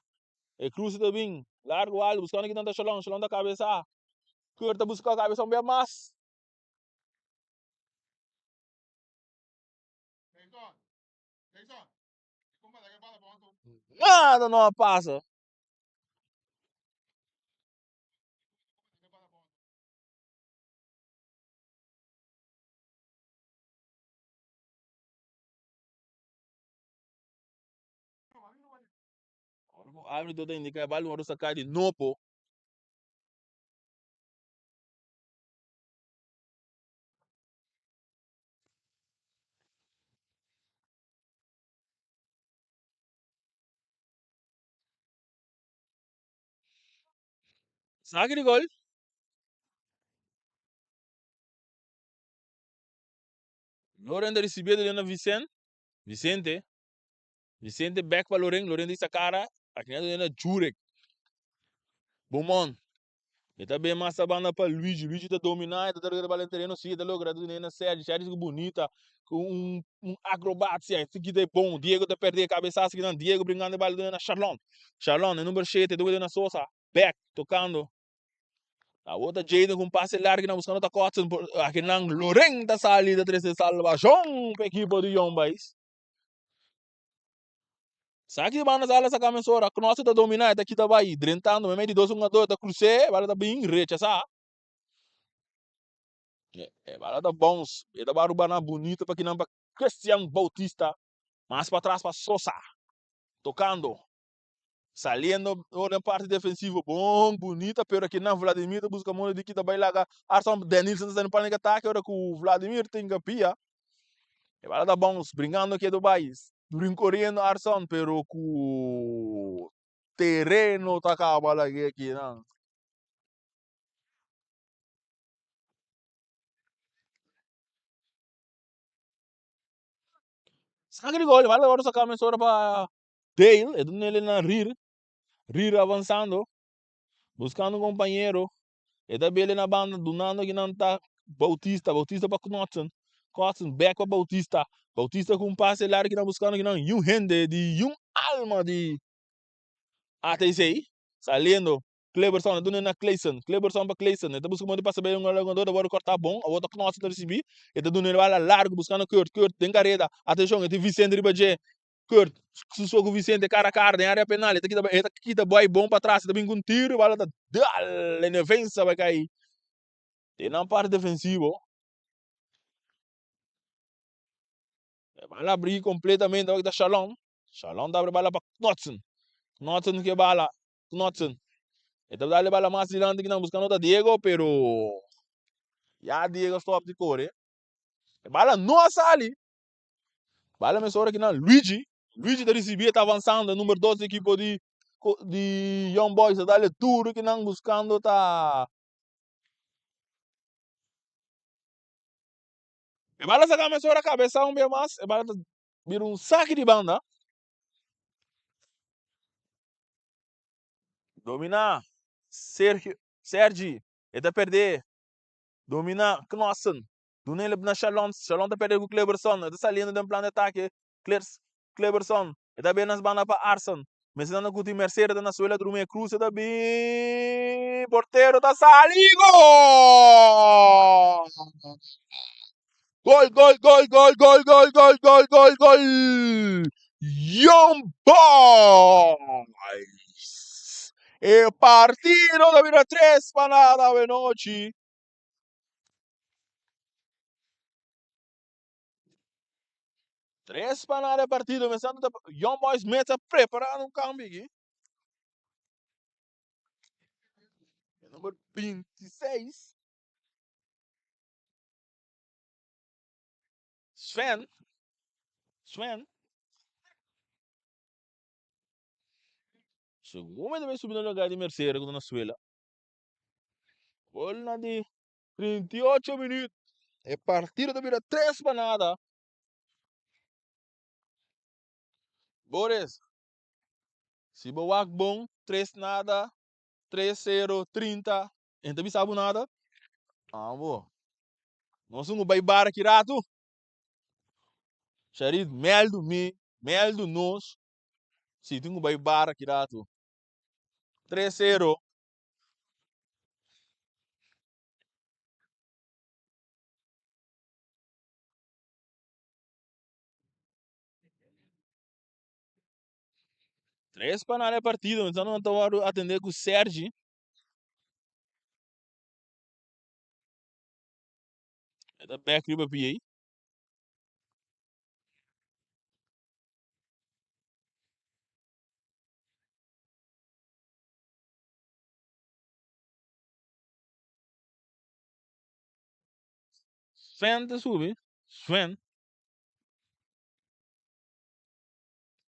e kruse ta bin largu altu buskando kinan ta Shalom, Shalom ta kabesá. Kurt ta buska kabesa un bes mas. Nada no a pasa. Ora ku árbitro ta indiká e bal wòrdu saká di nopo. Saki di gol. Loren ta ricibi di na Vicente. Vicente. Vicente back pa Loren. Loren di sacara. Aki na Jurek. Beaumont. E ta ben mas ta banda pa Luigi. Luigi ta dominá, e ta logra bala den tereno, sí, e ta logra dun'é na Sergi. Sergi ku bunita, ku un un acrobacia, e kita e bon. Diego ta pèrdè e cabesazo kinan. Diego brincando e bala dun'é na Sharlon. Sharlon, e number shete, e ta wete na Sosa. Back, tocando. Awor ta Jayden ku un pase largo kinan buscando ta Cotson. Akinan Loren ta sali ta trese salvacion pa ekipo di Young Boys. Saki di banda sala saka mesora, Knosse ta dominá, e ta kita bai, drentando meimei di dos hungadó, e ta krus'é, e bala ta bin rechasá. E bala ta bounce, e ta baru bana bunito pa kinan pa Christian Bautista, mas patras pa Sosa, tocando, saliendo den parti defensivo, bon bunita, pero kinan Vladimir ta buska modo di kita bai laga Arson, Denilson ta sali pa nek atake ora ku Vladimir tin pia. E bala ta bounce, brincando ketu bai, Rincoriendo Arson pero cu tereno ta caba lagi aki nan. Saca di gol, bala ora saca mesora pa Dale, e duna ele na Rir. Rir avanzando, buscando un compañero. E ta bele na banda, dunando ki nan ta Bautista, Bautista pa Knotsen, Knotsen back pa Bautista, Bautista ku un pase largu ki nan buskando ki nan yun hende di yun alma di ATC, saliendo Kleberson, e duna na Clayson, Kleberson pa Clayson, e ta buska modo di pasa bay un jugador, ta wòrdu kòrtá bon, awor ta Knotsen ta risibí, e ta duna e bala largu buskando Kurt, Kurt den kareda, atenshon e tin Vicente riba dje, Kurt, su so ku Vicente kara a kara den area penal, e ta kita e ta kita bai bon patras, e ta bin ku un tiro, e bala ta dal den defensa bai kai den nan parti defensivo. E bala abri completamente, awor kita Shalom, Shalom ta abri bala pa Knotsen, Knotsen ke bala, Knotsen, e ta dal e bala mas dilanti kinan buskando ta Diego, pero ya Diego stop di kore, e bala no a sali. Bala mesora ki nan Luigi. Luigi ta ricibi e ta avanzando e number 2 di equipo di. di Young Boys a dale duro ki nan buscando ta E bala saca mesora cabeza un bia mas, e bala ta bira un saki di banda. Domina Sergio, Sergi, e ta perde. Domina Knossen, duna el na Shalom, Shalom ta perde ku Kleberson, e ta saliendo den plan di atake, Klers, Kleberson, e ta bira nas banda pa Arson, Mester na ku tin Mercedes ta na suela drumi e cruce ta bin portero ta sali gol! Gol gol gol gol gol gol gol gol gol gol! Young Boys! E partido ta bira 3 pa nada awenochi. Tres pa nada e partido mester ta Young Boys mes ta preparando un cambio aki. E number 26. Sven. Sven. Segun mi subi na lugar di Mercedes ku ta na suela. Gol na di 38 minuut. E partido ta bira 3 pa nada. Boris, si bo wak bon, 3 nada, 3 0, 30, e ta bisa bo nada? Abo. Nos un bai bar aki ratu. Sharit, meldu mi, meldu nos. Si tin ku bai bar aki ratu. 3 0. Tres pa nada e partido, entonces no ta wòrdu atendé ku Sergi. E ta bèk riba PA. Sven ta subi, Sven.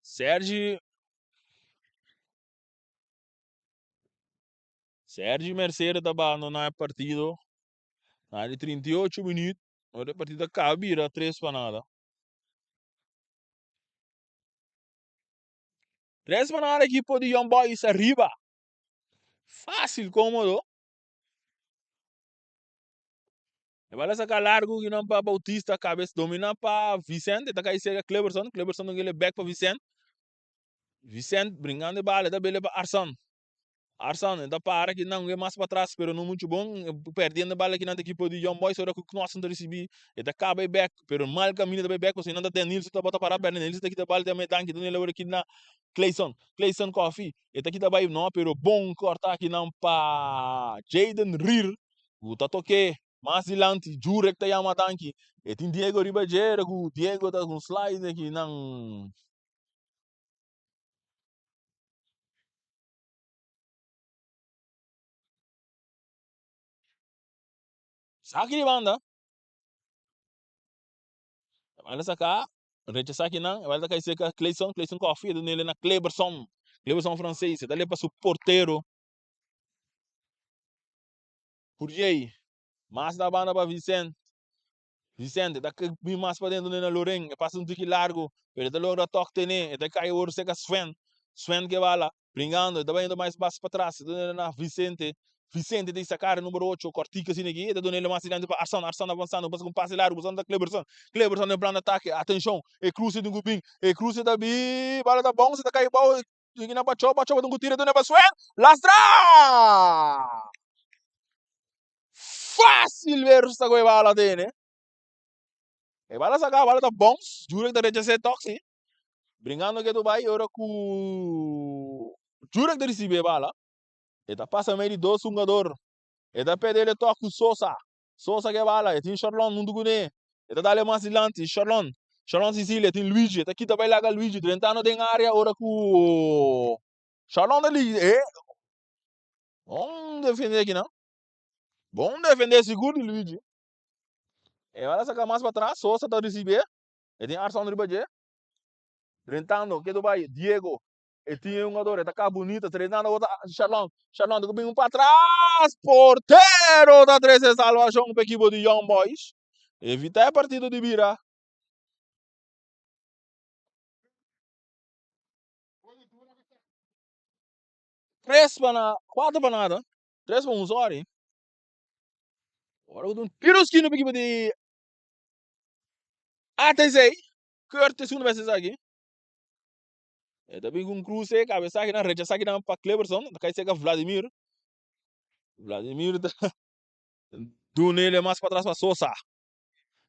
Sergi Sergi Mercedes ta abandoná e partido na di 38 minuut. Ora e partido a kaba bira 3 pa nada. 3 pa nada ekipo di Young Boys ariba. Fácil, cómodo. E bala saca largo ki nan pa Bautista, cabes domina pa Vicente, ta cai cerca Cleberson, Cleberson ta gele back pa Vicente. Vicente brincando e bala, ta bele pa Arsan. Arsan ta para ki nan mas pa tras, pero no mucho bon, perdiendo e bala ki nan ta equipo di Young Boys, ora ku Knossen ta ricibi, e ta caba e back, pero mal camino ta bay back, pasobra nan ta Denilson ta bota para, pero Denilson ta kita bala, ta mete tanki, ta nela ora ki na Clayson, Clayson Coffee, e ta kita bay, no, pero bon corta ki nan pa Jayden Rier. Ku ta tok'é mas dilanti, Jurek ta yama danki. E tin Diego riba dje, ku Diego ta un slide aki nan. Saki di banda. E banda saka, rechasá aki nan, e banda ta kai serka Clayson, Clayson Coffee, e ta nele na Cleberson, Cleberson Francees, e ta leba su portero. Purjey, mas na banda pa Vicente. Vicente ta bin mas pa dentro na Loren, e pasa un tiki largo, pero e ta logra tok tene, e ta kai awor serka Sven. Sven ke bala, bringando, e ta bayendo mas bas pa tras, e ta duna na Vicente. Vicente ta sacar e numero ocho, kortiko asina aki, e ta duna mas dilanti pa Arsan, Arsan avansando, pasa ku un pase largo, pasando ta Cleberson. Cleberson den plan di atake, atenshon, e cruce tin ku bin, e cruce ta bin, bala ta bounce, ta kai bou. Yigi na Bacho, Bacho bata un ku tira duna pa Sven, lastra! Fácil versus ta ku e bala tene. E bala saka, bala ta bounce, Jurek ta rechas'é tok si. Bringando ke tu bai ora ku Jurek ta risibi e bala, e ta pasa mei di dos hungador. E ta pede el e tok ku Sosa. Sosa ke bala, e tin Sharlon huntu kuné. E ta dale mas dilanti, Sharlon, Sharlon Sicilia, tin Luigi, e ta kita bai laga Luigi drentando den area ora ku Sharlon ta li e bon defende aki nan. Bon defende sigur di Luigi. E bala saka mas pa tras, Sosa ta risibié, e tin Arson riba dje. Drentando, ke ta bai? Diego. E tin e hungador, e ta ka bunita, trenando awor ta Sharlon, Sharlon ta ku bin un patras, portero ta trese salvashon pa ekipo di Young Boys, evita e partido di bira. Tres pa na, kuater pa nada, tres pa un, sorry. Ora ku ta un tiro skina pa ekipo di ATC, Curtis segundo bes esaki. E ta bin ku un kruse, kabesa kinan rechasa kinan pa Cleberson, ta kai serka Vladimir. Vladimir ta dunele mas patras pa Sosa.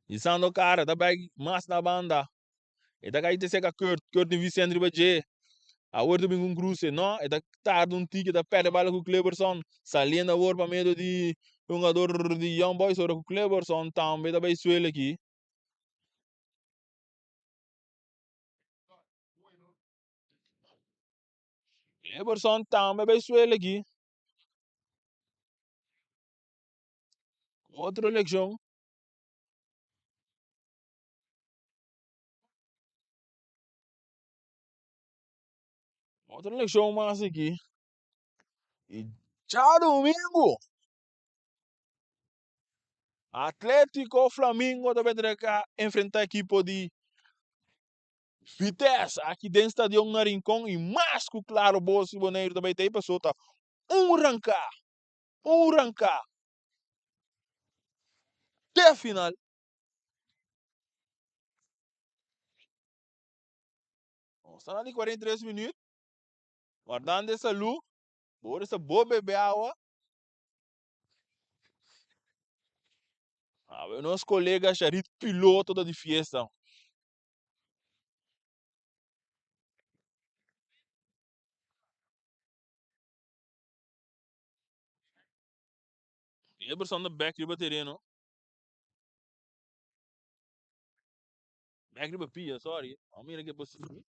Isando kara ta bai mas na banda. E ta kai te serka Kurt, Kurt tin Vicente riba dje. Awor ta bin ku un kruse, no, e ta tarda un tiki, ta perde bala ku Cleberson. Saliendo awor pa medio di hungador di Young Boys, ora ku Cleberson tambe ta bai suelo aki. Eberson tambe bai suela aki. Otro leccion. Otro leccion mas aki. Y djadomingo Atletico Flamingo ta bendra ka enfrenta ekipo di Vitesse aki den stadion na Rincon y mas cu claro Bos y Boneiru ta bay ta ey paso ta un ranca, un ranca te final. Nos ta na di 43 minuut, wardando e salu, bo ora sa bo bebe awa. Awe nos colega Sharit piloto ta di fiesta. Eberson ta bek riba tereno. Bek riba pia, sorry. Vamos mira ke posible.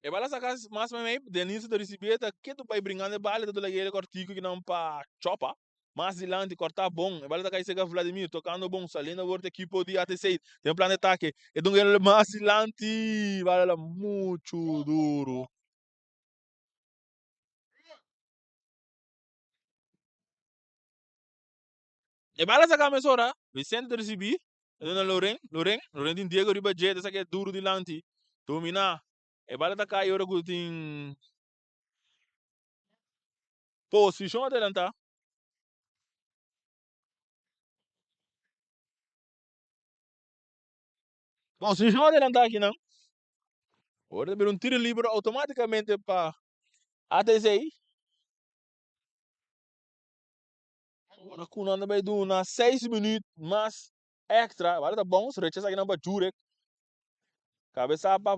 E bala saca mas meimei, Denilson ta ricibi ta ketu bay bringando e bala, ta duna ele cortico ki nan pa Chopa. Mas dilanti, corta bon, e bala ta cay cerca Vladimir, tocando bon, saliendo awor ta equipo di ATC, den plan de ataque, e duna ele mas dilanti, bala la mucho duro. E bala saca mesora, Vicente ta ricibi, e duna Loren, Loren, Loren tin Diego riba dje, ta saca e duro dilanti, domina, e bala ta cay ora cu tin posicion adelanta. Posicion adelanta akinan, ora ta bira un tiro liber automaticamente pa ATC. Ora ku nan ta bai duna seis minuut mas extra, wak ta bon, rechaza akinan pa Jurek. Kabesa pa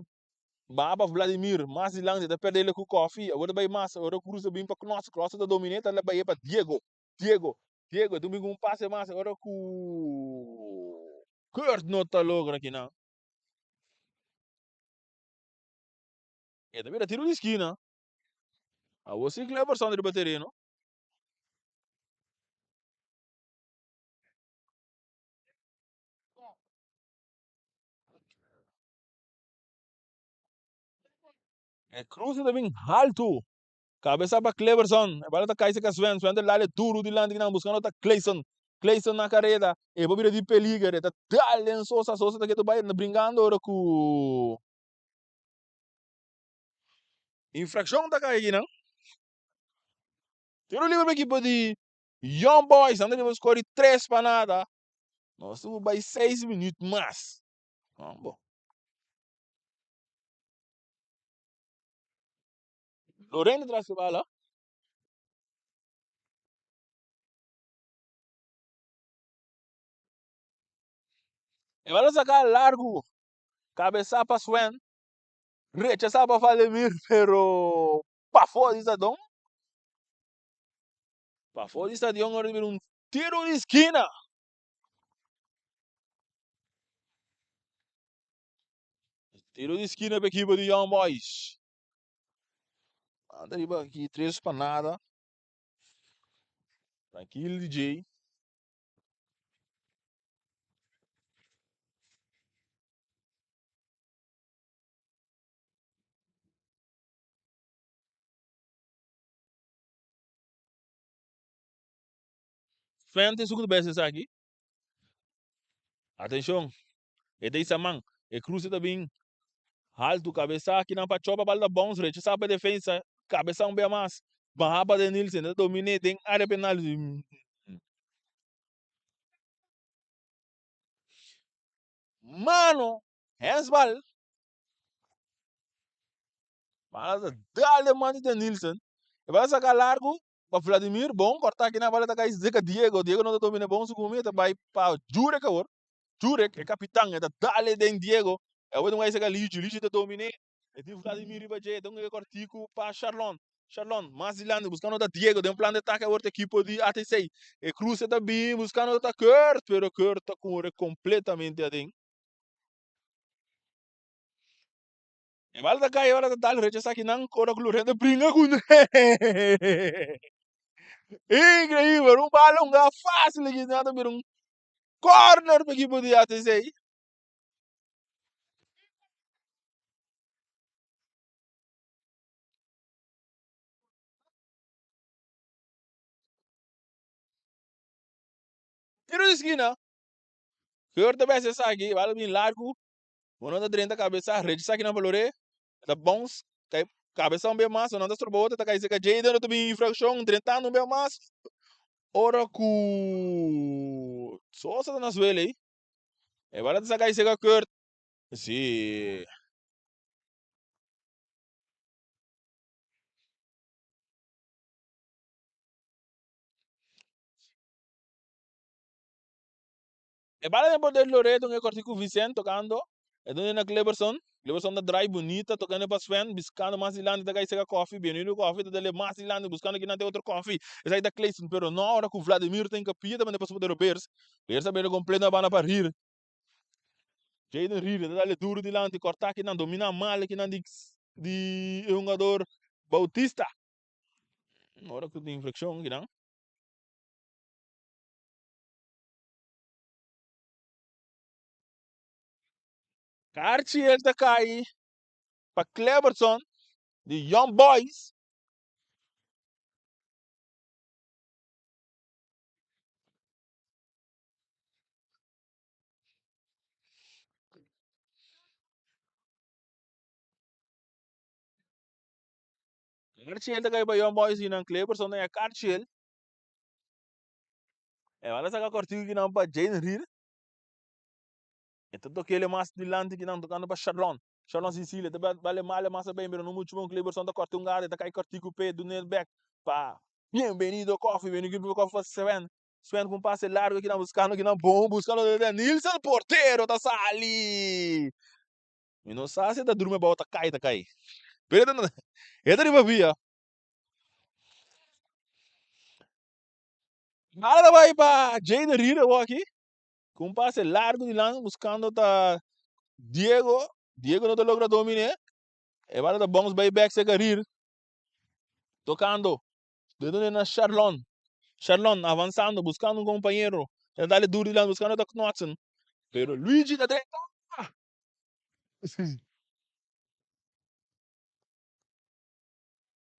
baha pa Vladimir, mas dilanti ta perde ele ku Kofi, awor ta bai mas, ora Cruz ta bin pa Knots, Knots ta domine, ta bai pa Diego, Diego, Diego ta bin ku un pase mas, ora ku Kurt no ta logra akinan. E ta bira tiro di skina. Awor si Cleverson riba tereno. E cruce ta bin haltu. Cabeza pa Cleverson. E bala ta kai cerca Sven. Sven ta dale duro dilanti kinan buscando ta Clayson. Clayson na careda. E por bira di peliger. E ta dal den Sosa. Sosa ta ketu bai bringando ora cu infraccion ta kai kinan. Tiro libre pa ekipo di Young Boys. Nan ta riba score di 3 pa nada. Nos tuvo bai 6 minuut mas. Ah, bo. Lorena tras de bala. E bala saca largo. Cabeza pa Sven. Rechazado pa Vladimir, pero pafó di stadion. Pafó di stadion ora bira un tiro di skina. Tiro di skina pa ekipo di Young Boys. Anda riba aki tres pa nada. Tranquilo DJ. Sven tin su bes esaki. Atenshon, e ta isa man, e kruse ta bin haltu, kabesa akinan pa Chopa, bal ta bounce, rechasá pa defensa, kabesa un bia mas, baha pa Denilson, e ta dominé den área penal. Mano, hensbal. Bala ta dal den man di Denilson. E bala saka largu pa Vladimir, bon korta akinan, bala ta kai zeka Diego, Diego no ta domina bon su gumi, e ta bai pa Jurek awor. Jurek, e kapitan, e ta dal e den Diego. E awor ta bai seka Lichi, Lichi ta dominé. E tin Vladimir riba dje, e ta un e kortiku pa Sharlon. Sharlon, mas dilanti, buskando ta Diego den plan di atake awor ta ekipo di ATC. E kruse ta bin buskando ta Kurt, pero Kurt ta kore kompletamente aden. E bala ta kai ora ta dal rechasa kinan ora ku Lorena bringa ku Increíble, un bala un ga fácil aki nan ta bira un corner pa ekipo di ATC. Tiro di skina. Kurt ta bes esaki, bala bin largu. Bo no ta drenta kabesa, rechasa kinan pa Lore. Ta bounce, kai kabesa un bes mas, bo no ta stroba otro, ta kai seka Jayden, no ta bin infraccion, drentando un bes mas. Ora ku Sosa ta na suelo ei. E bala ta saka i seka Kurt. Si. E bala den poder Loreto un e korti ku Vicent tokando. E done na Cleberson. Cleberson ta draai bunita tokando pa Sven biskando mas dilanti ta kai seka Kofi. Bienvenido Kofi ta dale mas dilanti buskando kinan te otro Kofi. Esaki ta Clayson pero no ora ku Vladimir ta hinkapia ta manda pa su potero Beers. Beers ta bini kompleto na banda pa Rier. Jayden Rier ta dale duro dilanti korta kinan domina mal kinan di di e hungador Bautista. Ora ku tin infrakshon kinan. Karchi el ta kai pa Cleberson di Young Boys. Karchi el ta kai pa Young Boys y nan Cleberson ta karchi el. E bala saka kortiku kinan pa Jayden Reed. E ta tokele mas dilanti kinan tokando pa Sharlon. Sharlon Cecilia ta bale male mas aben pero no muchu bon. Cleberson ta korti un gara e ta kai kortiku p'e dunel bek pa Bienvenido Koffie. Bienvenido Koffie pa Sven. Sven ku un pase largo kinan buskando kinan bon buskando Nilsen portero ta sali. Mi no sa si e ta durmi abou ta kai ta kai. Pero e ta riba via. Bala ta bai pa Jayden Reed awor aki. Ku un pase largu dilanti buskando ta Diego. Diego no ta logra dominé. E bala ta bounce bai bek serka Reed. Tokando. Dentro na Sharlon. Sharlon avansando buskando un kompañero. E ta dale duru dilanti buskando ta Knotsen. Pero Luigi ta drenta.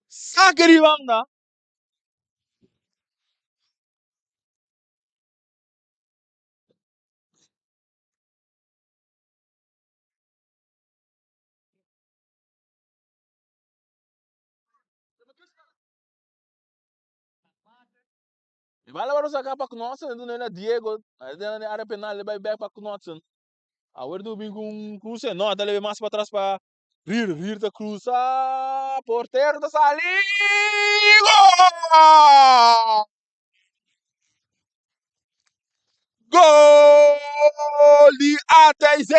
Sake di banda. E bala wòrdu saká pa Knotsen, e duna na Diego, e duna na área penal, e bai bèk pa Knotsen. Awor tu bin ku un kruse, no, ta lebe mas patras pa Rier, Rier ta krusa, portero ta sali, gol! Gol di ATC!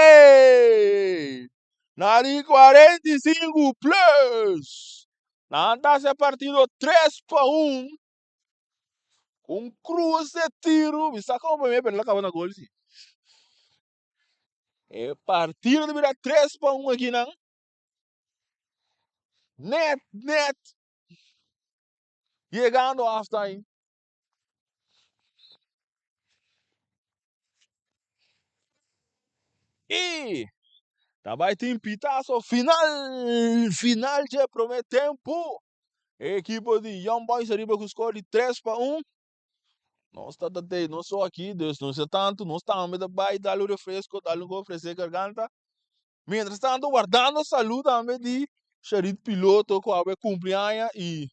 Na di 45 plus! Nan ta hasi partido 3-1. Un kruse tiru, mi sa komo mi pero la kaba na gol si. E partido ta bira 3-1 aki nan. Net, net. Yegando halftime. I ta bai tin pitazo final, final dje prome tempo. E ekipo di Young Boys ariba ku skor di 3-1. Nos ta ta tei nos so aki, dus no sa tantu, nos tambe ta bai dal un refresco, dal un ofresé garganta. Mientras tanto, wardando salú tambe di Sharit Piloto ku awe kumpli aña i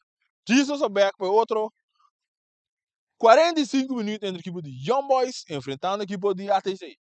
Jesus a bek pa e otro 45 minuut entre ekipo di Young Boys enfrentando ekipo di ATC.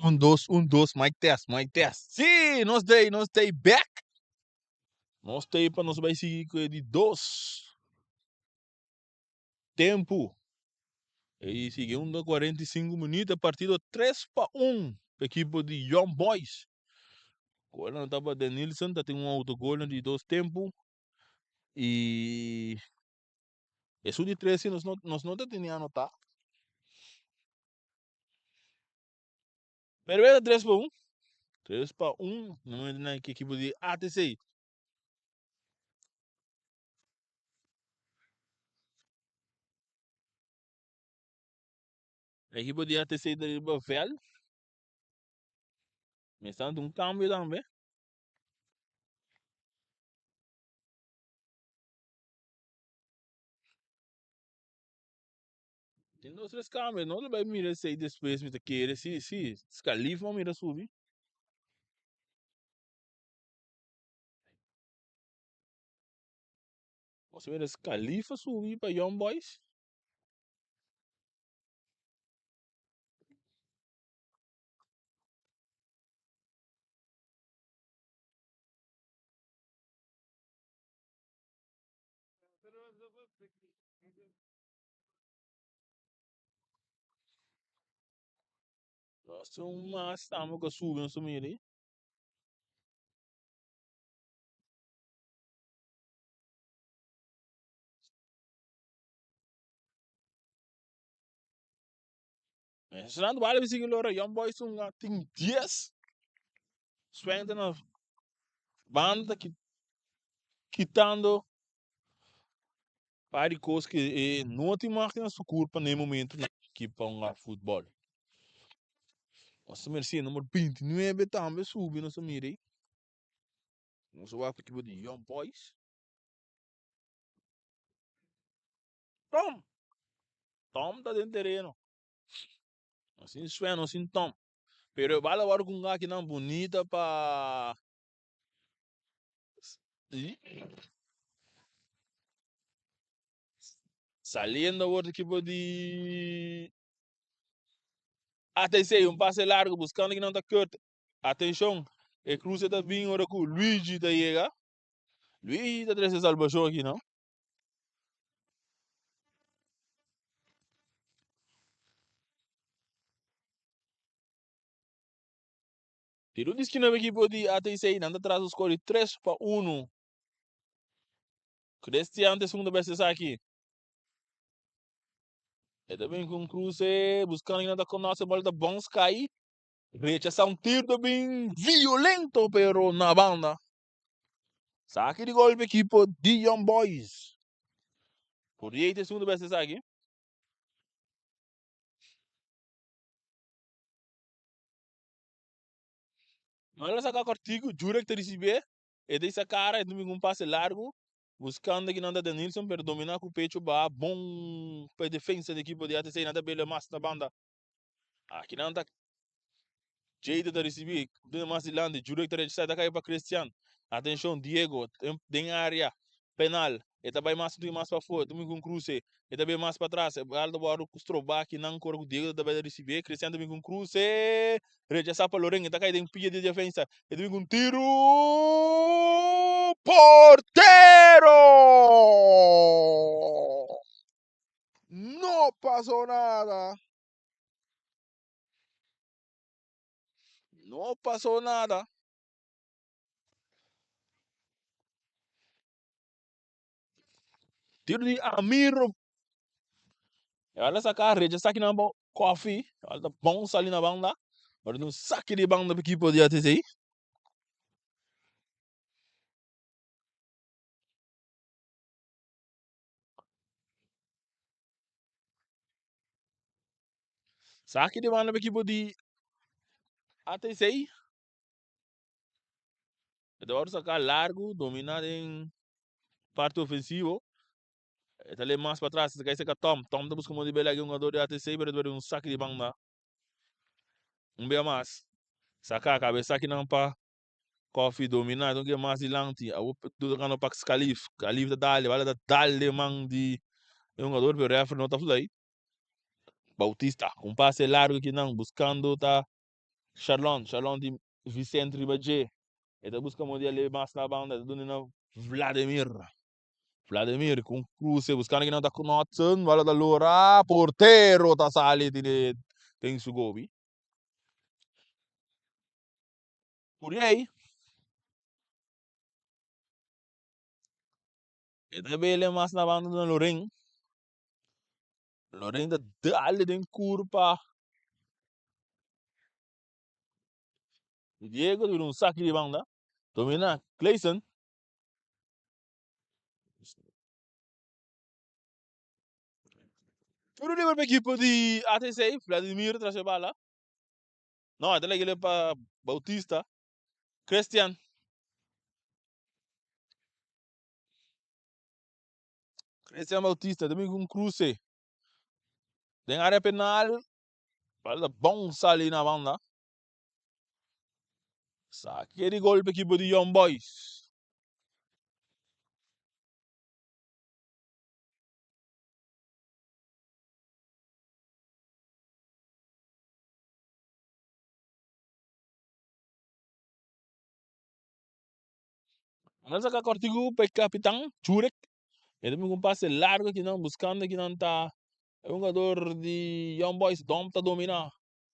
Un dos, un dos, mic test, mic test. Sí, nos t'ei, nos t'ei back. Nos t'ei pa nos bai sigui ku e di dos tempu. E sigui un 45 minuut, e partido 3-1 pa ekipo di Young Boys. Gol anotá pa Denilson, ta tin un autogol na di dos tempu. I esun di tres si nos no, nos no ta tene anotá. Pero era 3-1. 3-1. No momento na que equipo de ATC. Equipo de ATC ta riba veld. Me está dando un cambio tambe. Tin dos tres cambio, no lo bay mira esey despues mi ta kere, si, si, Scalif a mira subi. Nos a mira Scalif a subi pa Young Boys. Nos tin un mas tambe ku a subi nos a mira ei. Mencionando bala mi sigui lora Young Boys un tin 10. Swen ta na banda kitando Par di kos ku e no tin mag na su kurpa na e momento nan ki pa hunga futbòl. Nos ta mira si e number 29 tambe subi nos ta mira ei. Nos a wak ekipo di Young Boys. Tom! Tom ta den tereno. Nos tin Sven, nos tin Tom. Pero e bala wòrdu ku un akinan bunita pa Saliendo awor equipo di ATC, un pase largo buscando kinan ta Kurt. Atencion, e cruce ta bin ora cu Luigi ta yega. Luigi ta trece salvacion aki, no? Tiro di skina pa ekipo di ATC, nan ta tras un skor di 3-1. Christian ta esun ta bes esaki. E ta bin ku un kruse, buskando kinan ta konoce, bola ta bons kai. Rechasa un tiro ta bin violento pero na banda. Saki di gol pa ekipo di Young Boys. Pourier ta esun ta bes esaki. Mala saca cortico, Jurek ta ricibe, e ta isa cara, e ta bin cu un pase largo, buscando aki nan ta Denilson, pero domina cu pecho baha bon pa e defensa di ekipo di ATC, nan ta bele mas na banda. Aki nan ta Jada ta ricibi, bele mas dilanti, Jurek ta rechasa, e ta cay pa Christian. Atencion, Diego den area penal, e ta bay mas y mas pafo, e ta bin cu un cruce, e ta bay mas patras, e bal ta wòrdu strobá akinan ora ku Diego ta bay ta risibí, Cristian ta bin ku un cruce, rechasá pa Loren, e ta kai den pia di defensa, e ta bin ku un tiru, portero! No pasó nada. No pasó nada. Tiro di Amir. E saca recha saki nan bo koffie. E ta bon sali na banda. Ora un saki di banda pa equipo di ATC. Saki di banda pa equipo di ATC. E ta wòrdu saká largu, dominá den parti ofensivo. E ta lei mas patras, e ta kai serka Tom. Tom ta buska modo di bela aki hungador di ATC, pero e ta perde un saki di banda. Un bia mas. Saka, kabes sakinan pa Koffie dominá, e ta ke mas dilanti. Awor tur ta gana pa Scalif. Scalif ta dal, e bala ta dal den man di e hungador, pero referee no ta fluit. Bautista, un pase largu akinan, buskando ta. Sharlon, Sharlon tin Vicent riba dje. E ta buska modo di a lebe mas na banda, e ta duna na Vladimir. Vladimir ku un kruse buskando kinan ta Knotsen, bala ta lora, portero ta sali tine den su gobi. Curiey e ta bele mas na banda na Loren. Loren ta dale den kurpa. Diego ta bira un saki di banda. Domina Clayson. Tiro liber pa ekipo di ATC. Vladimir tras e bala. No, e ta lege pa Bautista. Christian. Christian Bautista también con cruce. Den área penal. Bala bon sali na banda. Saque di gol pa ekipo di Young Boys. Nan saca cortico pa e capitan Jurek. E ta bin cu un pase largo akinan buscando akinan ta e hungador di Young Boys Dom ta domina.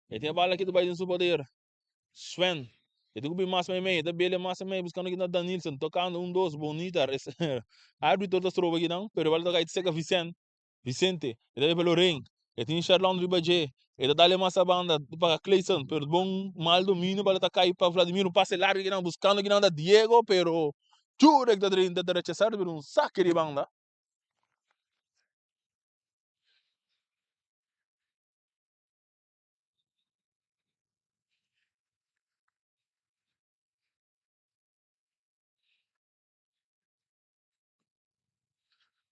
E tin e bala aki ta bai den su poder. Sven. E tin cu bin mas meimei. E ta bele mas meimei buscando akinan Danilson tocando un dos bonita. Arbitro ta stroba akinan pero e bala ta cay seca Vicent. Vicente, e ta riba Lorraine, e tin Sherlon riba dje, e ta dale mas a banda pa Clayson, pero bon mal dominio bala ta kai pa Vladimir, un pase largo kinan buscando kinan ta Diego, pero Jurek ta drenta ta rechasa ta bira un sake di banda.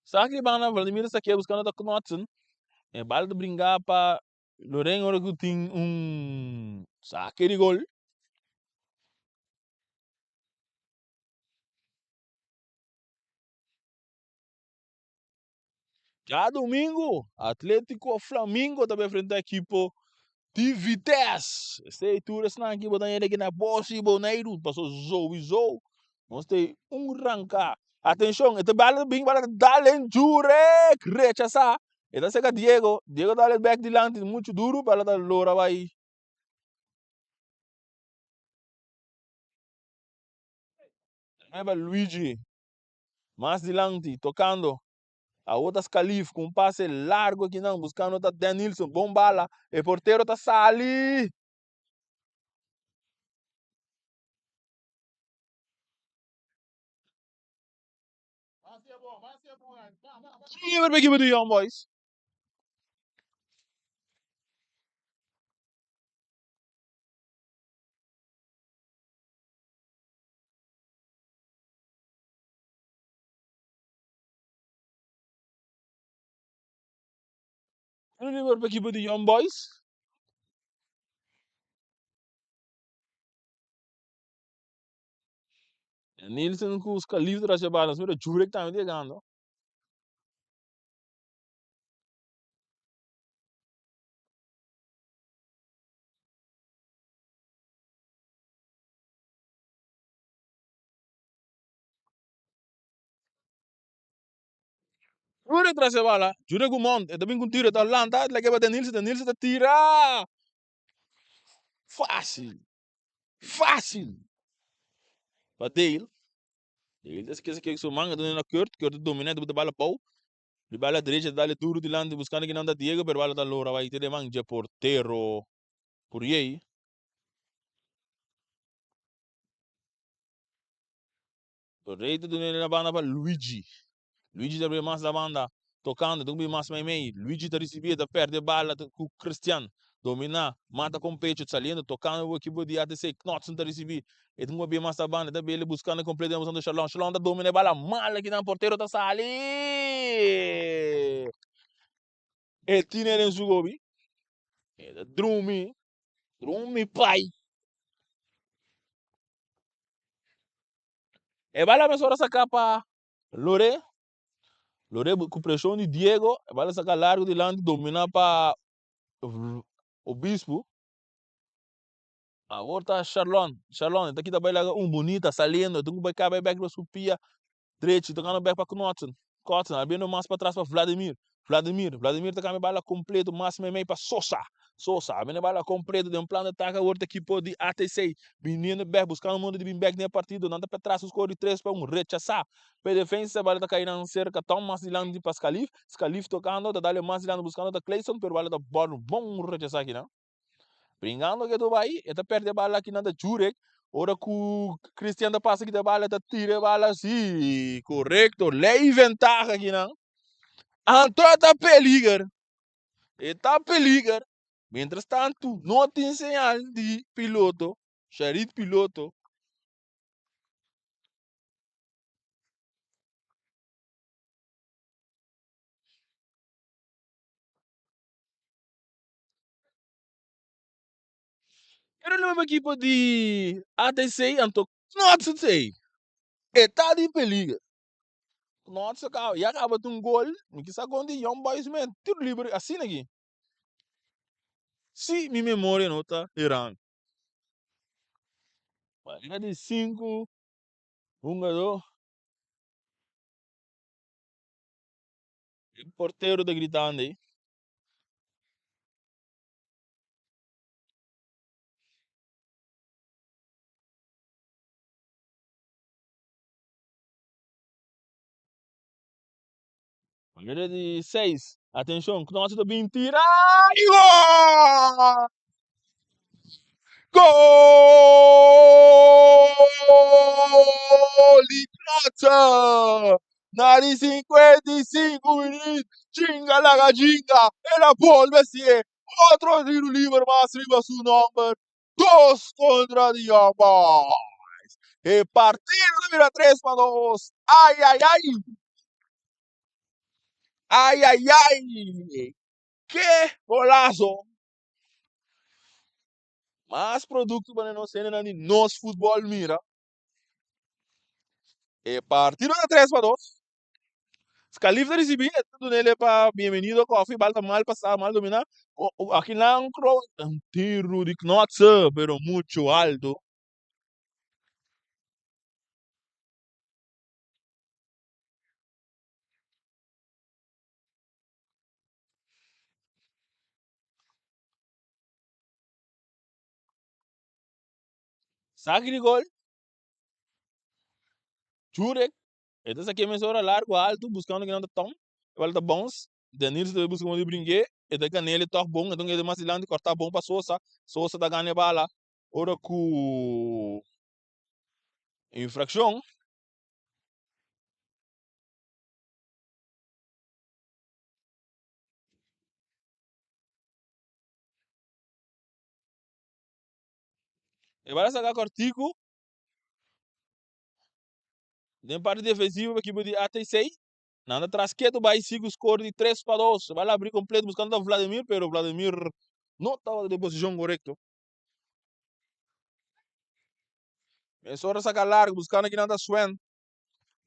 Saki di banda Vladimir ta sakia buscando ta Knotsen. E bal ta bringa pa Loren ora cu tin un sake di gol. Djadomingo, Atletico Flamingo ta bai enfrenta ekipo di Vitesse. Esei tur esnan ki bo ta yende ki na Bosi Boneiru, paso souiso nos ta un ranka. Atenshon, e ta bala bin bala dal den Jurek, rechasa. E ta seka Diego, Diego dal e bek dilanti muchu duru, bala ta lora bai. Nueva Luigi. Mas dilanti, tocando. Awor ta Scalif cu un pase largo akinan, buscando ta Denilson. Bon bala. E portero ta sali. Liber pa ekipo di Young Boys. Tiro liber pa ekipo di Young Boys. Nielsen ku Scalif tras e bala. Mira Jurek tambe ta yegando. Jure tras e bala, Jure Gumond, e ta bin ku un tiro, e ta lanta, e ta lag'e pa Denilson, Denilson ta tira! Fásil, fásil pa Dale. Dale ta skese kek su man, e ta duna na Kurt, Kurt ta domina, e ta buta bala abou, di bala derecha ta dale duru dilanti buskando kinan ta Diego, pero bala ta lora bai te den man dje portero Puriey. Rey ta duna na banda pa Luigi. Luigi ta bira mas na banda, tocando, ta cumpri mas meimei. Luigi ta ricibi, ta perde bala cu Christian. Domina, mata con pecho, saliendo, tocando e equipo di ATC. Knotsen ta ricibi, e ta cumpri mas na banda, ta bele buscando completo, buscando Shalom. Shalom ta domina e bala mal aki nan, portero ta sali. E tine den su gobi. E ta drumi, drumi pai. E bala mesora saca pa Lore. Lore cu presion di Diego. E bala saca largo dilanti, domina pa Obispo. Awor ta Sharlon. Sharlon ta kita bai laga un bunita saliendo. Tin ku bai kai bai bek riba su pia drechi. Tokando bek pa Knotsen. Knotsen abriendo mas patras pa Vladimir. Vladimir. Vladimir ta kambia bala kompleto mas meimei pa Sosa. Sosa abriendo bala kompleto den un plan di atake awor ta ekipo di ATC. Biniendo bek buskando modo di bin bek den e partido. Nan ta patras ku skor di 3-1. Rechasá pa e defensa. Bala ta kai nan serka Tom mas dilanti pa Scalif. Scalif tokando ta dale mas dilanti buskando ta Clayson pero bala ta bòrdu bon rechasá akinan. Bringando ke Dubai, e ta perde bala aki nan ta Jurek. Ora ku Christian ta pasa kita bala, ta tira e bala si. Korekto, lei ventaha aki nan. Anto e ta peliger. E ta peliger. Mientras tanto, no tin señal di piloto, Sharit piloto. Pero nuevo equipo di ATC anto Knots ei. E ta di peliger. Knots a ya caba un gol. Mi kisa con di Young Boys men tiro libre asina aki. Si mi memoria no ta erando. Era di 5 hungador. E portero ta gritando ei. Manera di 6. Atenshon, Knots ta bin tira i gol! Gol di Knots! Na di 55 minuut, Jinga laga Jinga, el a bolbe hacié otro tiro liber mas riba su nomber. 2 contra di Young Boys. E partido ta bira 3-2. Ay, ay, ay. Ay, ay, ay. Ke golazo. Mas producto pa nos hendenan di nos futbol mira. E partido ta 3-2. Scalif ta ricibi, e ta dunele pa Bienvenido Coffee, bal ta mal pasa, mal domina. Aki nan un tiro di Knotse, pero mucho alto. Saki di gol. Jurek. E ta saké mesora largu altu buskando kinan ta Tom. E bala ta bounce. Denilson ta bai buska modo di brinké. E ta gan'é tòg bon. E ta keda mas dilanti kòrtá bon pa Sosa. Sosa ta gana e bala ora ku infrakshon. E bala saka kòrtiku. Den parti defensivo pa ekipo di ATC. Nan ta tras ketu bai sigu score di 3-2. Bala abri completo buscando ta Vladimir, pero Vladimir no tabata den posicion corecto. Mesora saca largo buscando kinan ta Sven.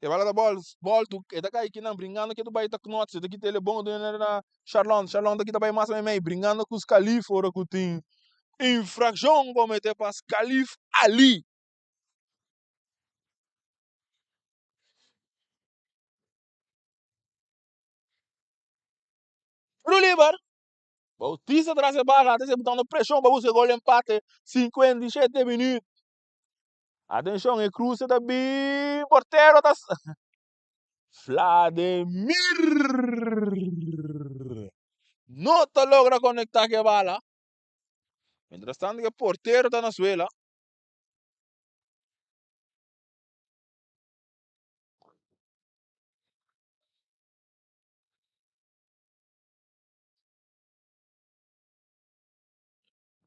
E bala ta bol, boltu, e ta kai kinan bringando ketu bai ta Knots, e ta kita ele bon na Charlon. Charlon ta kita bai mas meimei bringando ku Scalif ora ku tin infraccion comete pa Scalif Ali. Tiro liber. Bautista tras e bala, ta botando preshon pa busca e gol empate. 57 minuut. Atenshon, e cruce ta bin. Portero ta. Vladimir no ta logra conecta ku e bala. Mientras tanto e portero ta na suela.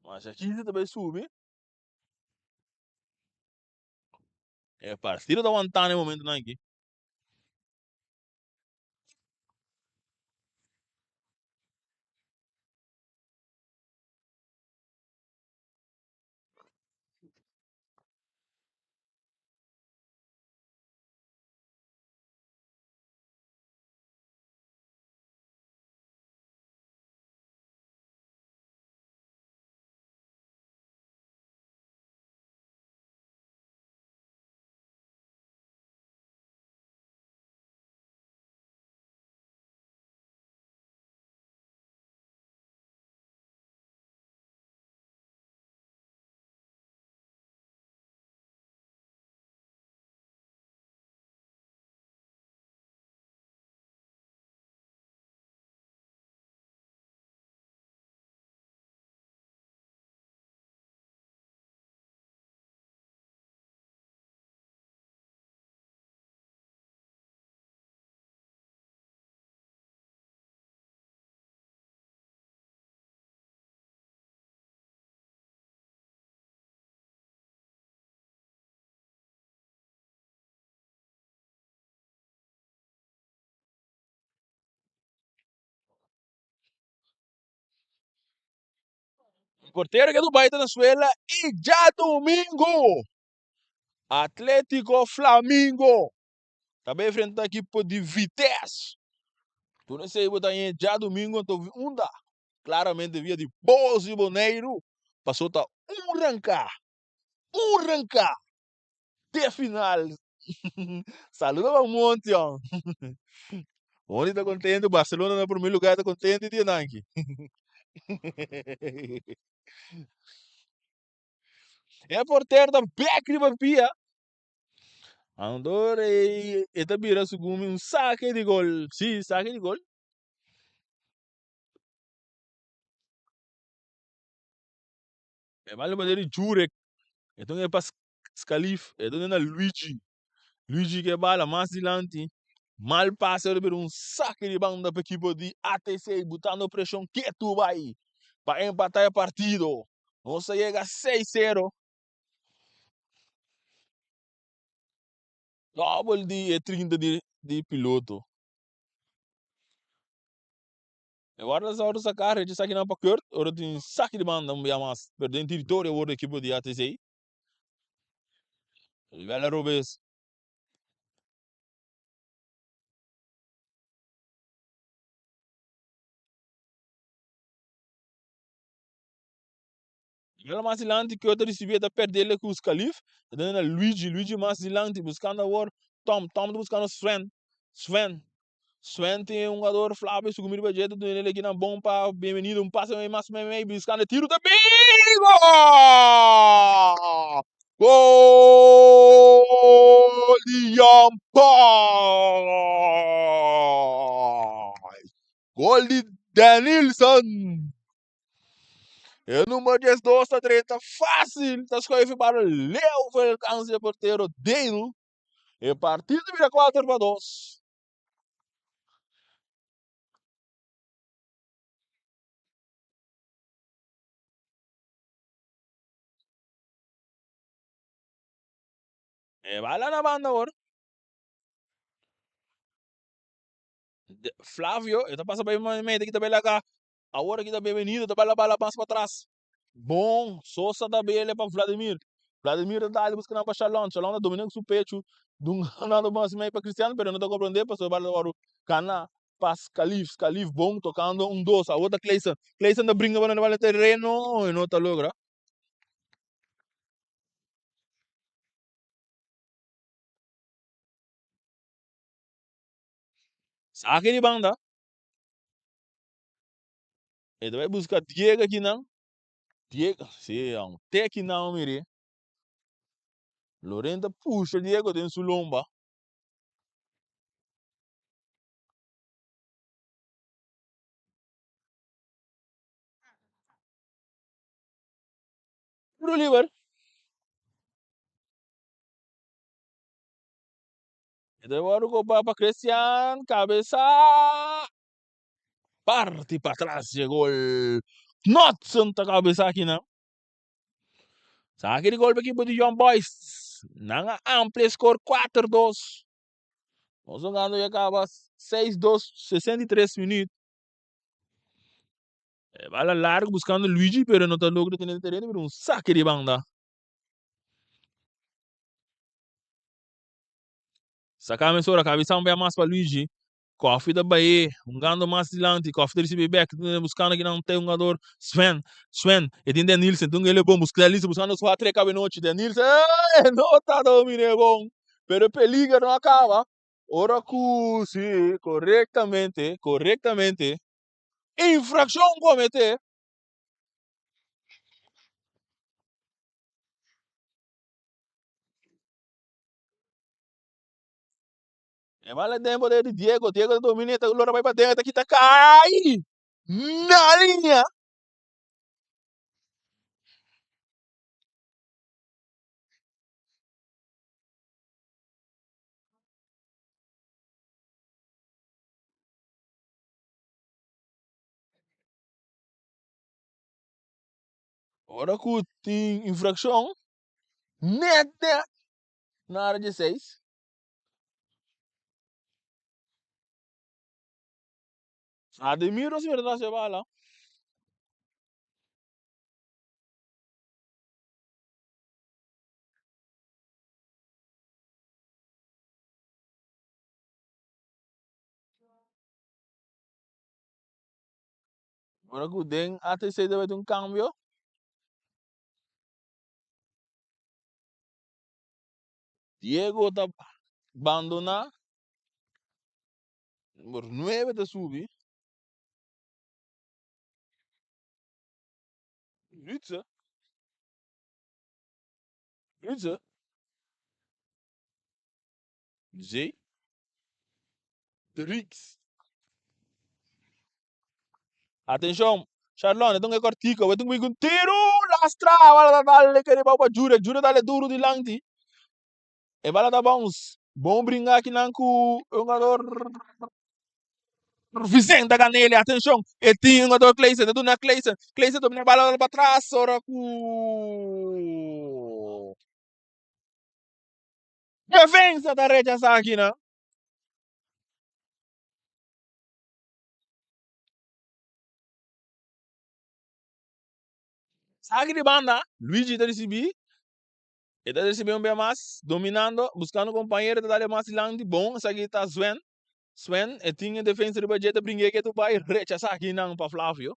Mas aki ta bai subi. E partido ta wantando e momentonan aki. portero ke Dubai ta na suela i djadumingu Atletico Flamingo ta bai enfrenta ekipo di Vitesse. Tur esei bo ta haña djadumingu anto unda? Claramente via di Bos di Boneiru paso ta un ranka, un ranka te final. Saludo pa Monty hon. Monty ta contento, Barcelona na primer lugar ta contento di ananki. E portero ta bek riba pia. Andor e ta bira segun mi un sake di gol. Si, sake di gol. E bala manera di Jurek. E ta un pa Scalif. E ta na Luigi. Luigi ke bala mas dilanti. Mal pase ora bira un sake di banda pa ekipo di ATC butando preshon ketu bai pa empata e partido. Nos a yega 6-0. Dobel di e 30 di piloto. E guarda sa ora saca recha saki nan pa Kurt, ora tin saki di banda un bia mas, pero den territorio awor di ekipo di ATC. Vela robes. Vela mas dilanti, Kurt a ricibi, ta perdele cu Scalif, ta dando na Luigi, Luigi mas dilanti buscando awor Tom, Tom ta buscando Sven, Sven Sven tin un jugador Flavio su kumiri pa dje ta duna el ekinan bon pa Bienvenido un pase mas meimei buscando e tiro ta bin gol! Gol di Young Boys! Gol di Denilson! E numero 12 ta drenta fácil, ta schuif e bala leu for alcance di portero Dale. E partido bira 4-2. E bala na banda awor. Flavio, e ta pasa bay mete kita bay laga. Awor aki ta Bienvenido, ta bala bala mas patras. Bon, Sosa ta bele pa Vladimir. Vladimir ta dale busca nan pa Shalom. Shalom ta domina cu su pecho. Dun ganando mas mei pa Cristiano, pero no ta comprende pasobra bala ta wòrdu gana pa Scalif. Scalif bon tocando un dos. Awor ta Clayson. Clayson ta bringa pa bala terreno y no ta logra. Saki di banda. E ta bai buska Diego akinan. Diego, si, ong, te akinan mire. Loren ta pusha Diego den su lomba. Tiro liber. E ta wòrdu kopa pa Christian, kabesa. Parti patras dje gol. Knotsen ta kabesa akinan. Saki di gol pa ekipo di Young Boys. Nan a amplia skor 4-2. Nos jugando ya kaba 6-2, 63 minuut. E bala largo buscando Luigi, pero no ta logra tener terreno, pero un saque di banda. Saca mesora, cabeza un bia mas pa Luigi. Koffie ta bai hungando mas dilanti. Koffie ta ricibi bek. Buscando kinan te hungador Sven. Sven. E tin Denilson. Tin un bon. Busca Denilson. Buscando su hat-trick awe nochi. Denilson. E no ta domine bon. Pero e peliger no a caba. Ora cu si correctamente. Correctamente. Infraccion comete. E bala den poder di Diego. Diego ta domina, ta lora bai paden, ta kita kai na linea. Ora ku tin infrakshon, net net na área di seis. Ademiro si mira ta haci bala. Ora ku den ATC ta bai tin un kambio. Diego ta bandoná. Number 9 ta subi. Lutze. Lutze. Zee. Drix. Atenshon, Sharlon, e dunga e kortiko, e dunga un tiru, lastra, bala ta dale kere bou pa Jure, Jure dale duru dilanti, e bala ta bounce, bon bringa akinan ku e hungador Vicente ta gana ele, atenshon, e tin hungador Clayson, e duna Clayson, Clayson domina bala pa tras, ora ku defensa ta rechasa akinan. Saki di banda, Luigi ta ricibi, e ta ricibi un bia mas, dominando, buscando compañero, ta dale mas dilanti, bon, esaki ta Sven, Sven, e tin e defensa riba dje, ta bringa e ketu bai, rechasa akinan pa Flavio.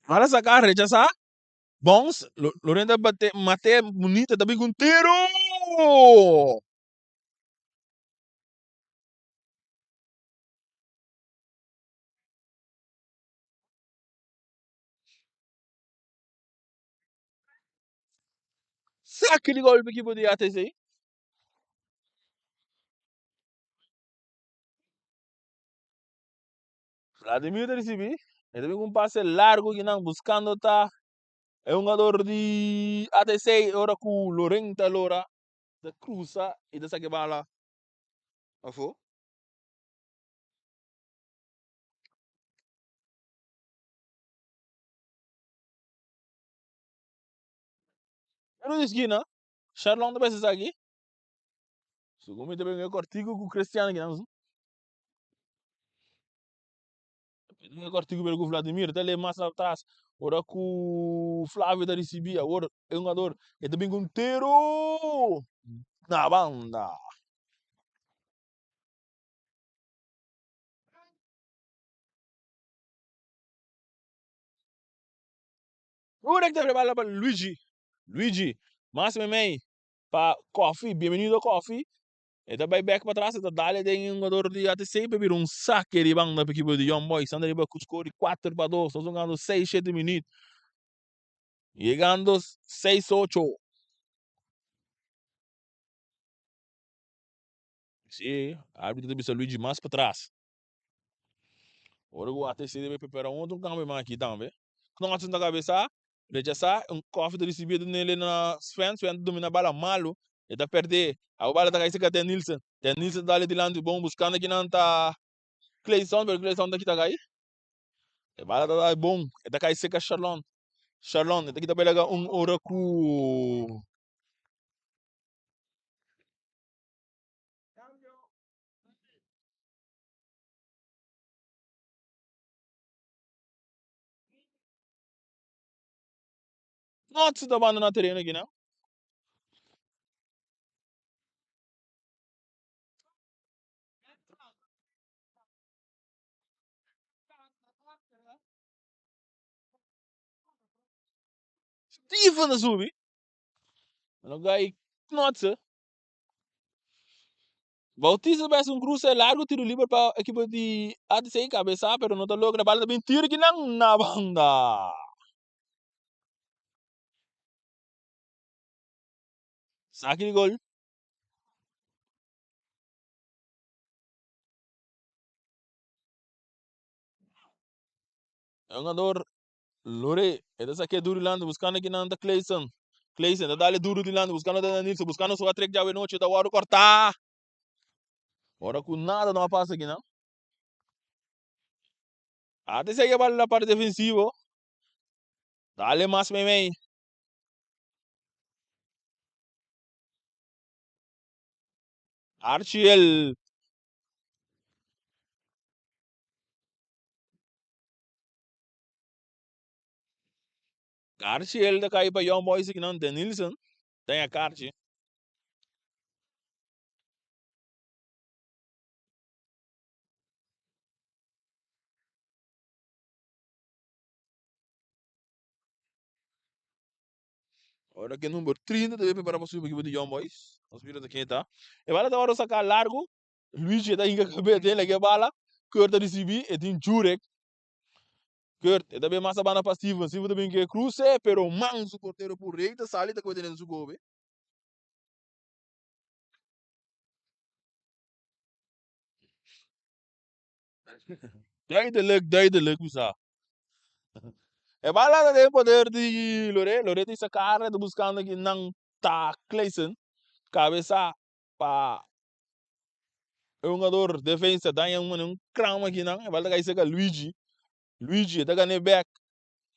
Para saca, rechasa. Bons, Lorena bate, mate bonita, ta bin cu un tiro! Saque di golpe equipo di ATC. Vladimir ta ricibi. E ta bin cu un pase largo kinan buscando ta e hungador di ATC ora cu Lorenta Lora ta cruza y ta saca e bala afo. Tiro di esquina, Sharlon ta besa esaki. Segun mi ta bin e kortiku ku Cristiano kinan. E kortiku pero ku Vladimir ta le mas atras. Ora ku Flavio ta risibi awor e hungador e ta bin ku un tiro na banda. Rurek ta prepara pa Luigi. Luigi, mas memey pa Koffie. Bienvenido Koffie. E ta bay bek patras, e ta dale den e hungador di ATC pa bira un sake di banda pa ekipo di Young Boys. Nan ta riba ku score di 4-2. Nos hungando 6, 7 minuut. Yegando 6-8. Si, arbitro ta bisa Luigi mas patras. Ora ku ATC debe prepara un otro kambio mas aki tambe. Knotsen ta kabesá, rechasá, un Koffie ta risibí e nele na Sven, Sven ta dominá bala malu, e ta pèrdè. Awe bala ta kai serka Den Nielsen. Den Nielsen ta dal e dilanti bon buskando kinan ta Clayson, pero Clayson ta kita kai. E bala ta dal bon, e ta kai serka Sharlon. Sharlon, e ta kita belaga un ora ku. Nòt ta bandona tereno aki nan. Steven ta subi. No gai Knotse. Bautista ta bes un cruce largo tiro liber pa ekipo di ATC cabeza pero no ta logra bala ta bin tiro kinan na banda. Saki di gol. E hungador Lore e ta saké duru dilanti buscando kinan ta Clayson. Clayson ta dale duru dilanti buscando ta Nilson buscando su hat-trick djawe nochi ta wòrdu kòrtá. Ora ku nada no a pasa kinan. Ate segi e bala na parti defensivo. Dale mas meimei. Archiel. Karchi el ta kai pa Young Boys akinan Denilson ta haña karchi. Ora ke number 30 ta bin prepara pa subi ekipo di Young Boys. Nos mira ta ken ta. E bala ta wòrdu saká largu. Luigi ta hinka kabes den lege bala. Kurt ta risibí. E tin Jurek. Kurt e ta bin mas abanda pa Steven. Steven ta bin ke kruse pero man su portero por rei ta sali ta kohe tene su gobe. Duidelijk, duidelijk bisa. E bala ta den poder di Lore. Lore ta isa kara ta buskando ki nan ta Clayson. Kabesa pa e hungador defensa daña un un kram aki nan. E bala ta kai serka Luigi. Luigi ta gane bek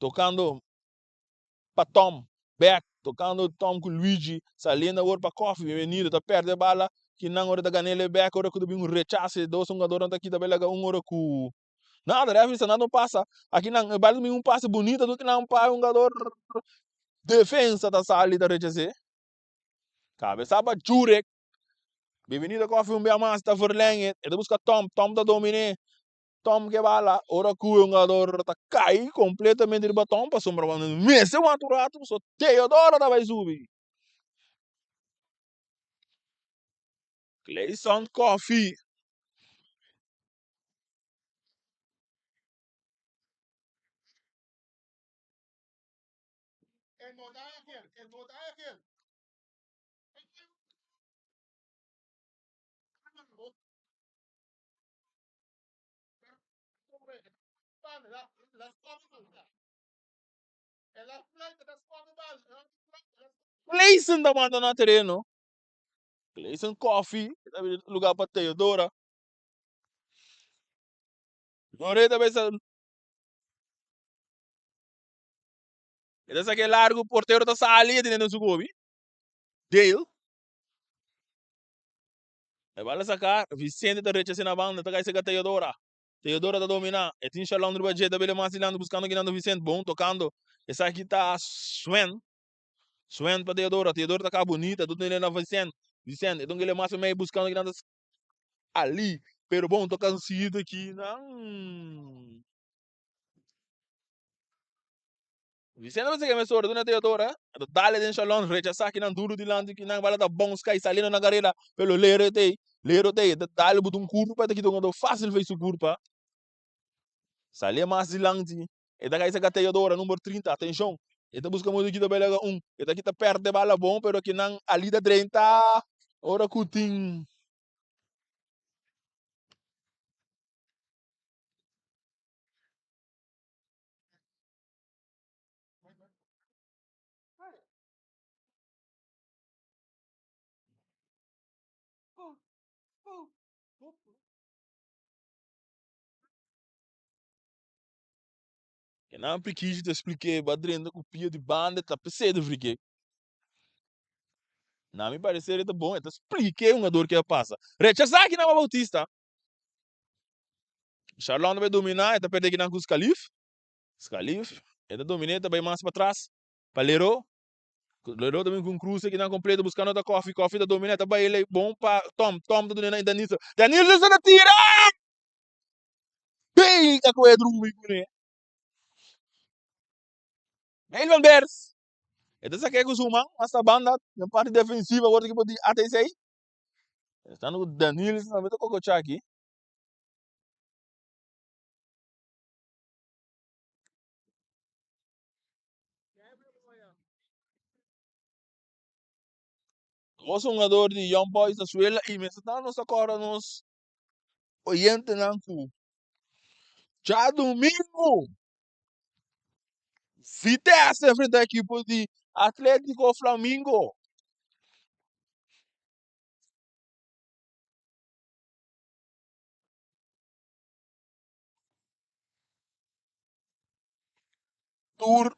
tokando pa Tom. Bek tokando Tom ku Luigi saliendo awor pa Koffie. Bienvenido ta perde bala ki nan ora ta ganele bek ora ku ta bin un rechase dos hungadornan ta kita bai laga un ora ku nada referee sa nada no pasa aki nan e bala ta bin un pase bunita tur kinan pa e hungador defensa ta sali ta rechase kabesa pa Jurek. Bienvenido Koffie un bia mas ta verlenge e ta buska Tom. Tom ta domine. Tom ke bala ora ku e hungador ta kai kompletamente riba Tom pasobra mester wanta un ratu pasobra Teodoro ta bai subi. Clayson Coffee. Clayson ta manda na tereno. Clayson Coffee ta bira lugar pa Teodora. Loreta besa E ta sake largu, portero ta sali e tene den su gobi. Dale. E bala saka, Vicente ta rechase na banda, ta kai seka Teodora. Teodora ta domina, e tin Shalom riba dje, ta bele mas dilanti buskando kinando Vicente, bon tokando. Esaki ta Sven. Sven pa Teodora, Teodora ta ka bunita, ta tene na Vicente. Vicente, e ta un kele mas mei buskando kinando Ali. Pero bon tokansito kinan. Vicente pensa ke mesora duna Teodora, a ta dale den Shalom, rechasá kinan duru dilanti kinan bala ta bounce kai saliendo na karera, pero Lero tei, Lero tei, ta dale buta un kurpa, ta kita un otro fácil fei su kurpa. Sali mas dilanti, e ta kai saka Teodora, number 30, atenshon, e ta buska modo di kita bela un, e ta kita perde bala bon, pero kinan Ali ta drenta ora ku tin. Kenan Prikishi ta splik'é ba drenta ku pia di banda ta pes'é ta frik'é. Na mi pareser e ta bon, e ta splik'é hungador ke a pasa. Rechasá kinan pa Bautista. Sharlon ta bai dominá, e ta pèrdè kinan ku Scalif. Scalif, e ta dominé, e ta bai mas patras pa Leroy. Leroy ta bin ku un kruse kinan kompleto buskando ta Koffie. Koffie ta dominá, e ta bai elei bon pa Tom. Tom ta duna na Danilson. Danilson ta tira! Bale ta kohe drumi kuné. Bale van Bers. E ta sak'é ku su man, mas ta banda den parti defensivo awor di ekipo di ATC. Estando ku Danilson tambe ta kokochá aki. Dos hungador di Young Boys na suela y mester ta nos ta corda nos oyentenan cu djadomingo Vitesse enfrenta equipo di Atletico Flamingo. Tur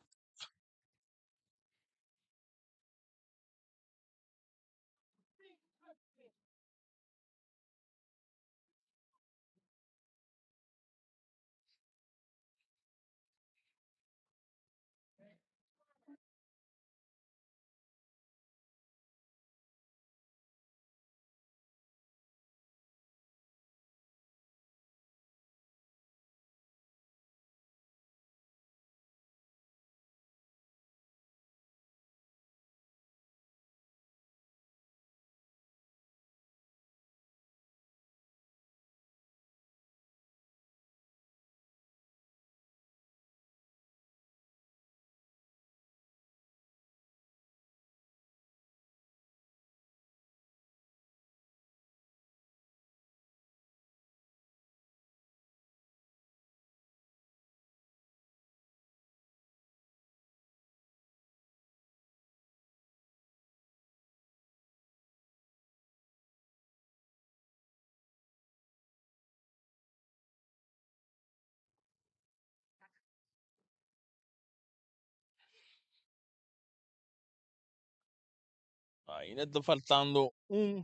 Ainda ta faltando un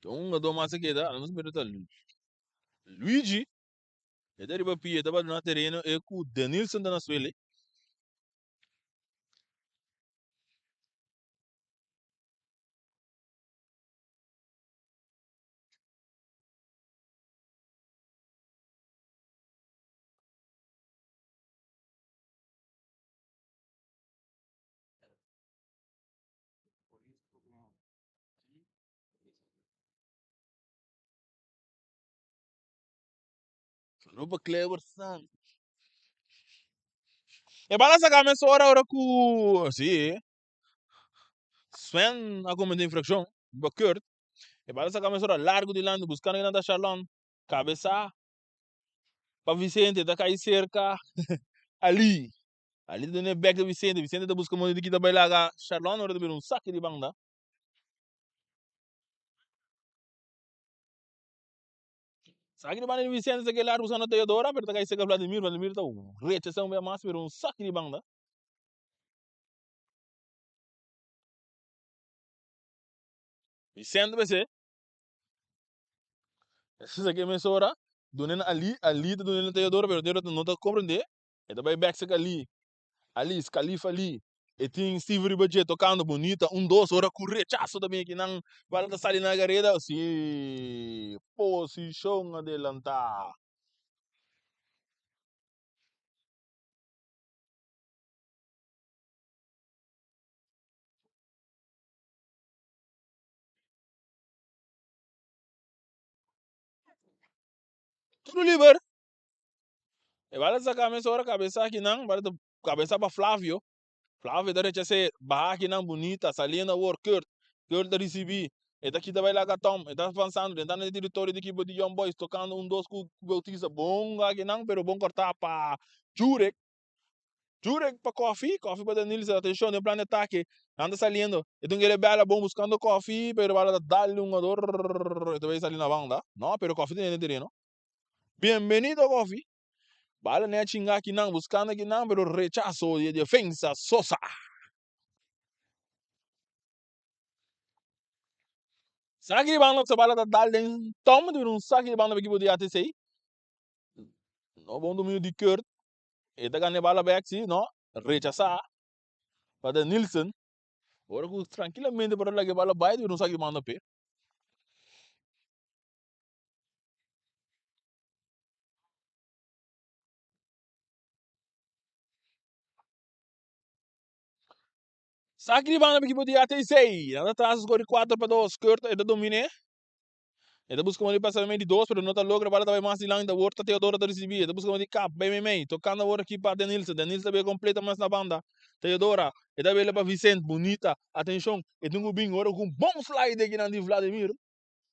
un hungador mas a keda, nos mira ta Luigi. E ta riba pia, e ta bandona tereno e ku Denilson ta na suele. Ruba Clever San. E bala saca mesora ora cu si Sven a comete infraccion riba Kurt. E bala saca mesora largo dilanti buscando kinan ta Sharlon. Cabeza pa Vicente ta cay cerca Ali. Ali ta duna e bek ta Vicente. Vicente ta busca modo di kita bay laga Sharlon ora ta bira un saki di banda. Saki di banda di Vicente ta keda buscando Teodora, pero ta cay cerca Vladimir. Vladimir ta rechasa un bia mas, pero un saki di banda. Vicente bese. Esaki mesora duna na Ali, Ali ta duna na Teodoro, pero Teodoro no ta comprende. E ta bay bek cerca Ali. Ali, Scalif Ali. E tin Steve riba dje tocando bonita, un dos ora cu rechazo ta bin aki nan. Bala ta sali na gareda. Si, posicion adelanta. Tiro liber. E bala saca mesora cabeza aki nan, bala ta cabeza pa Flavio. Flavio ta rechase baha aki nan bunita, saliendo awor Kurt. Kurt ta ricibi. E ta kita bay laga Tom. E ta avanzando dentando den territorio di equipo di Young Boys, tocando un dos cu Bautista. Bon aki nan, pero bon corta pa Jurek. Jurek pa Koffie, Koffie pa Danilson, atencion den plan di atake, nan ta saliendo, e tin kere bela bon buscando Koffie, pero bala ta dal un jugador, e ta bay sali na banda, no, pero Koffie ta den tereno, bienvenido Koffie, bala ne a chinga akinan, buscando akinan, pero rechazo di e defensa Sosa. Saki di banda, bala ta dal den Tom, ta bira un saki di banda pa ekipo di ATC, no bon dominio di Kurt. E ta gana e bala bek si no rechasá pa Denilson. Ora ku trankilamente por a laga e bala bai debe no sa ki manda p'e. Saki di banda pa ekipo di ATC. Nan ta tras skor di 4-2. Kurt e ta dominé. E ta buska di pasa meimei di dos, pero no ta logra. Bala ta bai mas dilanti. Awor ta Teodoro ta risibi. E ta buska di kap bai meimei. Tokando awor aki pa Denilson. Denilson ta bai completa mas na banda. Teodora. E ta bela pa Vicent. Bunita. Atencion. E tin ku bin ora ku un bon slide akinan di Vladimir.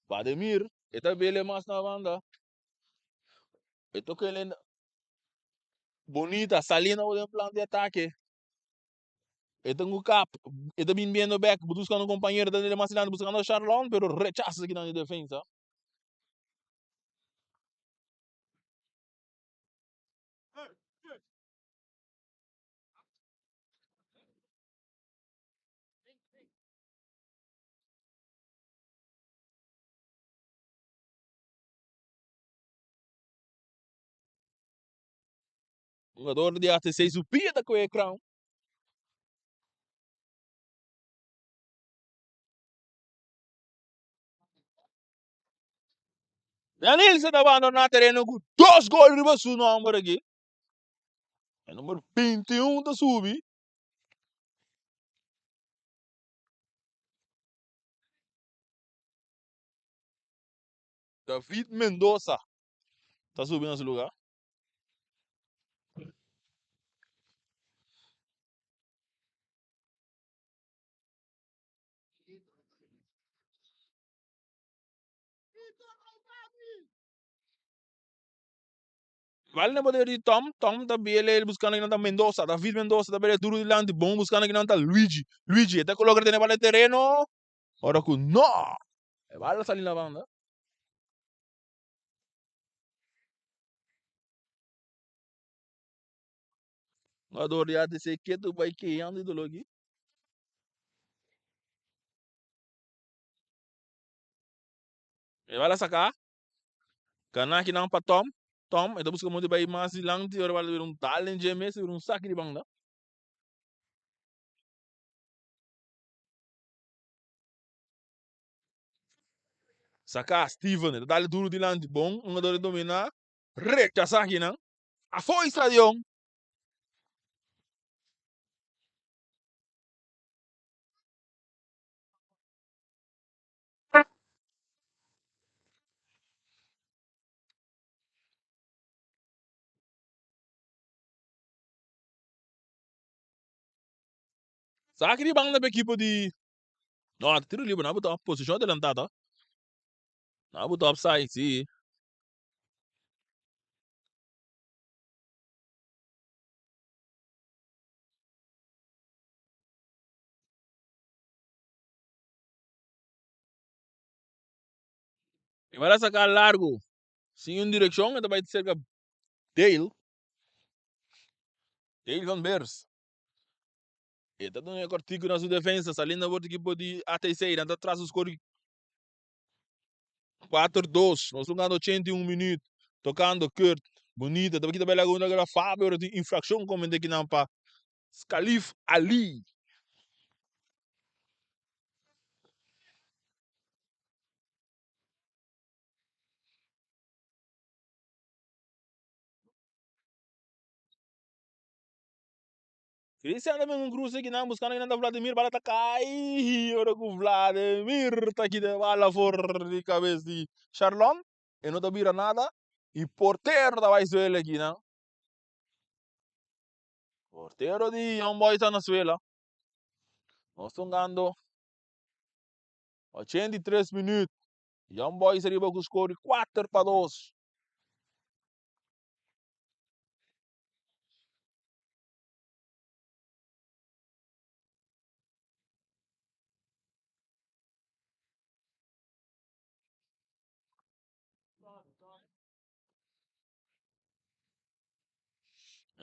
Vladimir. E ta bela mas na banda. E toka el Bonita. Saliendo awor den plan di atake. E ta un kap, e ta bin biendo bek, buscando un compañero, ta dele mas dilanti buscando Charlon, pero rechazo aki nan di defensa. Jugador di ATC su pia ta koe e crown. Danilson ta abandoná tereno ku dos gol riba su nomber aki. E number 21 ta subi. David Mendoza ta subi na su lugar. Vale na poder di Tom, Tom ta bele el buscando kinan ta Mendoza, David Mendoza ta bele duro dilanti, bon buscando kinan ta Luigi, Luigi e ta coloca tene bala tereno, ora cu no, e bala sali na banda. Jugador di ATC ketu bai keyando di doló aki. E bala saka. Gana akinan pa Tom. Tom e ta buska modo di bai mas dilanti ora bala bira un dal den dje mes, bira un saki di banda. Saka Steven, e ta dal duro dilanti. Bon hungador di domina. Rechasa akinan. Afó e stadion. Sa aki di banda pa ekipo di No, tiro liber, nan buta posishon adelantá ta. Nan buta offside, si. E bala saca largo. Sin un direccion, e ta bay cerca Dale. Dale van Beers. E ta duna e cortico na su defensa. Saliendo por equipo di ATC. Dan ta tras su score 4-2. Nos jugando 81 minuut. Tocando Kurt. Bonita. Ta kita bela una Fabio. Ora tin infraccion comete kinan pa Scalif Ali. Cristian ta bin un cruce kinan buscando kinan ta Vladimir bala ta cay ora cu Vladimir ta kita e bala for di cabes di Sharlon e no ta bira nada y portero ta bay suela kinan. Portero di Young Boys ta na suela. Nos ta hungando 83 minuut. Young Boys riba ku score di 4-2.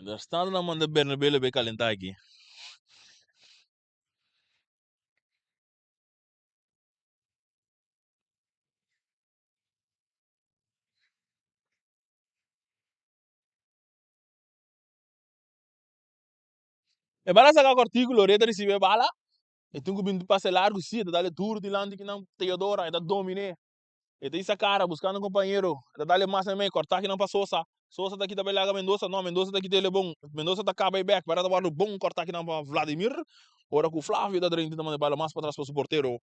Mientras tanto nan manda Bernabé lo bay calentá aki. E bala saca cortico, Loreta recibe e bala. E tin cu bin pase largo, si, e ta dale duro dilanti kinan Teodora, e ta domine. E ta isa cara buscando un compañero. E ta dale mas mei, corta kinan pa Sosa. Sosa ta kita bay laga Mendoza. No, Mendoza ta kita ele bon. Mendoza ta caba e bek, pero ta wordo bon corta kinan pa Vladimir. Ora cu Flavio ta drenta ta manda e bala mas patras pa su portero.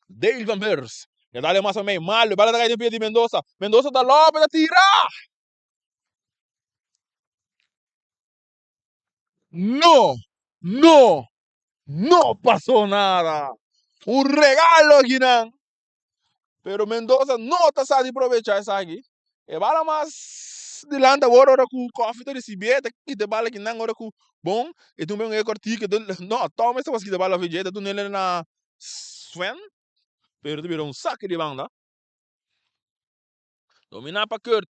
Dale van Beers. E dale mas mei, malo. E bala ta cay den pia di Mendoza. Mendoza ta lope, ta tira! No! No! No pasó nada! Un regalo akinan! Pero Mendoza no ta sa di probecha esaki. E bala mas dilanti awor ora ku Koffie ta risibié, ta kita e bala akinan ora ku bon e tin un e kortiko no Tom mester was kita e bala afe dje ta dun'el na Sven pero ta bira un saki di banda. Dominá pa Kurt.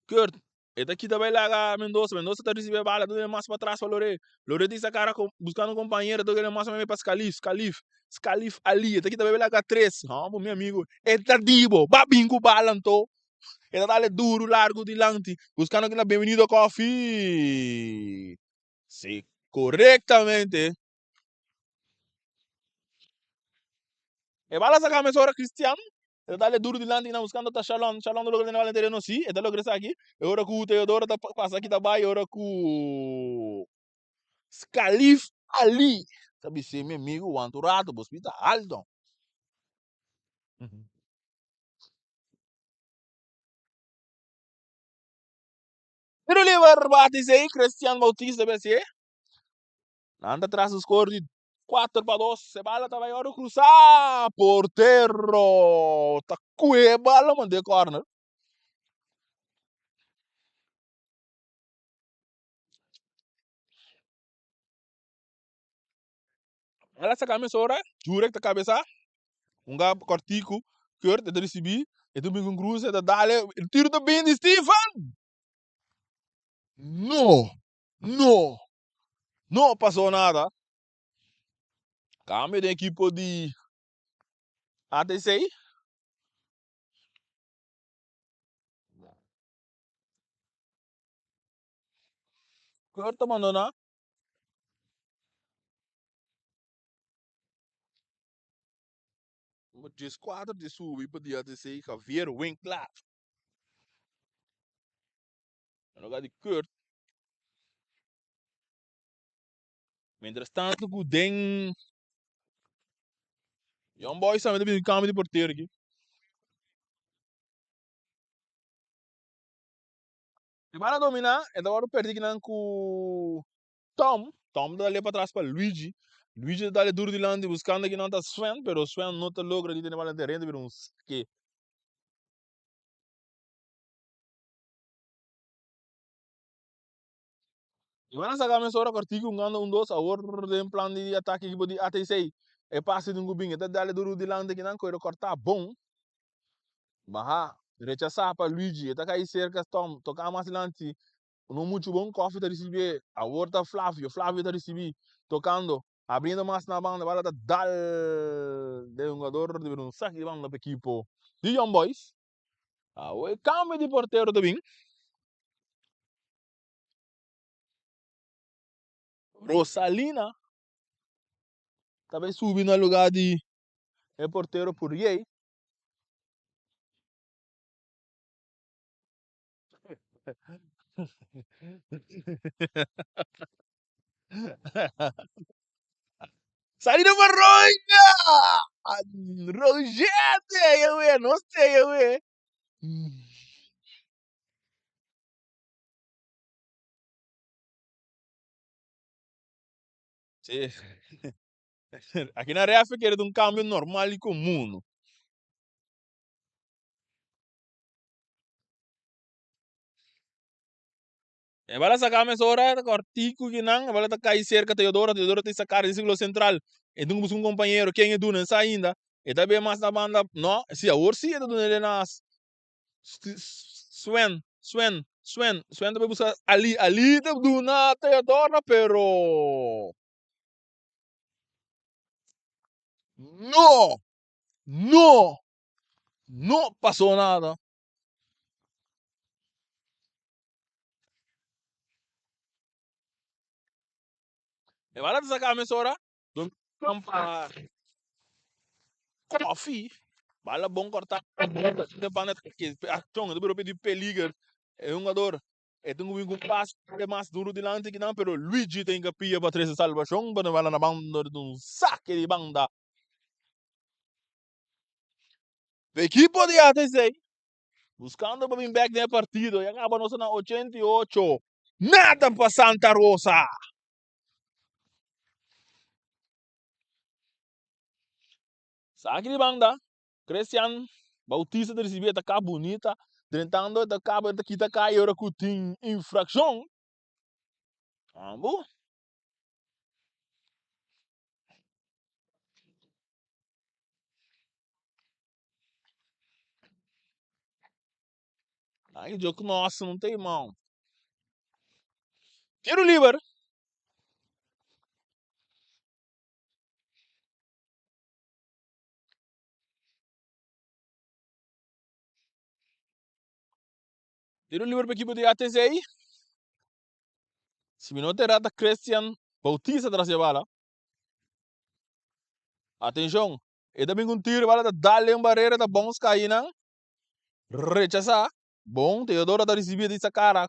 Kurt, e ta kita bai laga Mendoza. Mendoza ta ricibi e bala, ta duna mas patras pa Lore. Lore ta isa cara buscando un compañero, ta duna mas pa Scalif. Scalif, Scalif Ali, e ta kita bai laga tres. Hombo, mi amigo, e ta di bo, ba bin cu bala anto. E ta dale duro, largo dilanti, buscando kina Bienvenido Coffee. Si, correctamente. E bala saca mesora Cristian. E ta dale duro dilanti na buscando ta Shalom. Shalom ta logra tene bala den tereno si. E ta logra esaki. E ora cu Teodoro ta pasa aki ta bay. E ora cu Scalif Ali ta bis'é mi amigo wanta un rato bo spita alto. Tiro liber bati esei Cristian Bautista bis'é. Nan ta tras un score di 4-2. E bala ta bai oro cruzá. Portero ta kue e bala mand'é corner. Bala saka mesora. Jurek ta kabesá. Un ga kortiku. Kurt e ta risibí. E ta bin ku un cruze. E ta dale. E tiro ta bin di Steven. No! No! No pasó nada. Cambio den equipo di ATC. Kurt ta bandoná. Nummer 14 di subi pa di ATC, Javier Winklaar. Na lugar di Kurt. Mientras tanto ku den Young Boys tambe ta bini cambio di portero aki. E bala domina, e ta wòrdu pèrdí kinan ku Tom. Tom ta dale patras pa Luigi. Luigi ta dale duru dilanti buskando kinan ta Sven, pero Sven no ta logra di tene bala den tereno, ta bira un sake. E bala saka mesora kòrtiku hungando un dos awor den plan di atake ekipo di ATC. E pase di un ku bin, e ta dale duru dilanti kinan ku e ta kòrtá bon. Baha, rechasá pa Luigi, e ta kai serka Tom, toká mas dilanti, no muchu bon, Koffie ta risibié, awor ta Flavio, Flavio ta risibí, tokando, abriendo mas na banda, bala ta dal den hungador, ta bira un saki di banda pa ekipo di Young Boys. Awor e kambio di portero ta bin. Rosalina ta bai subi na lugá di e portero Puriey. Salida pa Roger! Roger te we, nos te we. Sí. Aki na ref kere ta un cambio normal y comun. E bala saca mesora cortico kinan, e bala ta cay cerca Teodoro, Teodoro ta saca den círculo central. E tin cu busca un compañero, ken e duna? Sa ainda. E ta bay mas na banda, no, si awor si e ta duna el na Sven, Sven, Sven, Sven ta bay busca Ali, Ali ta duna Teodoro, pero no, no, no pasó nada. E bala ta saca mesora, don pa koffie, bala bon corta, de banda accion, ta bira pidi peliger, e hungador e tin cu bin cu un pas mas duro dilanti kinan, pero Luigi ta hinca pia pa trece salvacion, pero bala na banda di un saque di banda. Ekipo di ATC buscando pa bin bek den e partido, ya caba nos na 88, nada pa Santa Rosa. Saki di banda, Christian Bautista ta ricibi e ta ka bunita, drentando e ta caba e ta kita kai ora cu tin infraccion. Ambo. Ai, jogo nosso, não tem mão. Tiro livre. Tiro libre para equipo de ATC. Si mi no te rata Christian Bautista tras de bala. Atenshon, e ta bin ku un tiro, bala ta dal den barera, ta bons kai nan. Rechasá. Bon, Teodoro ta risibí di sa kara,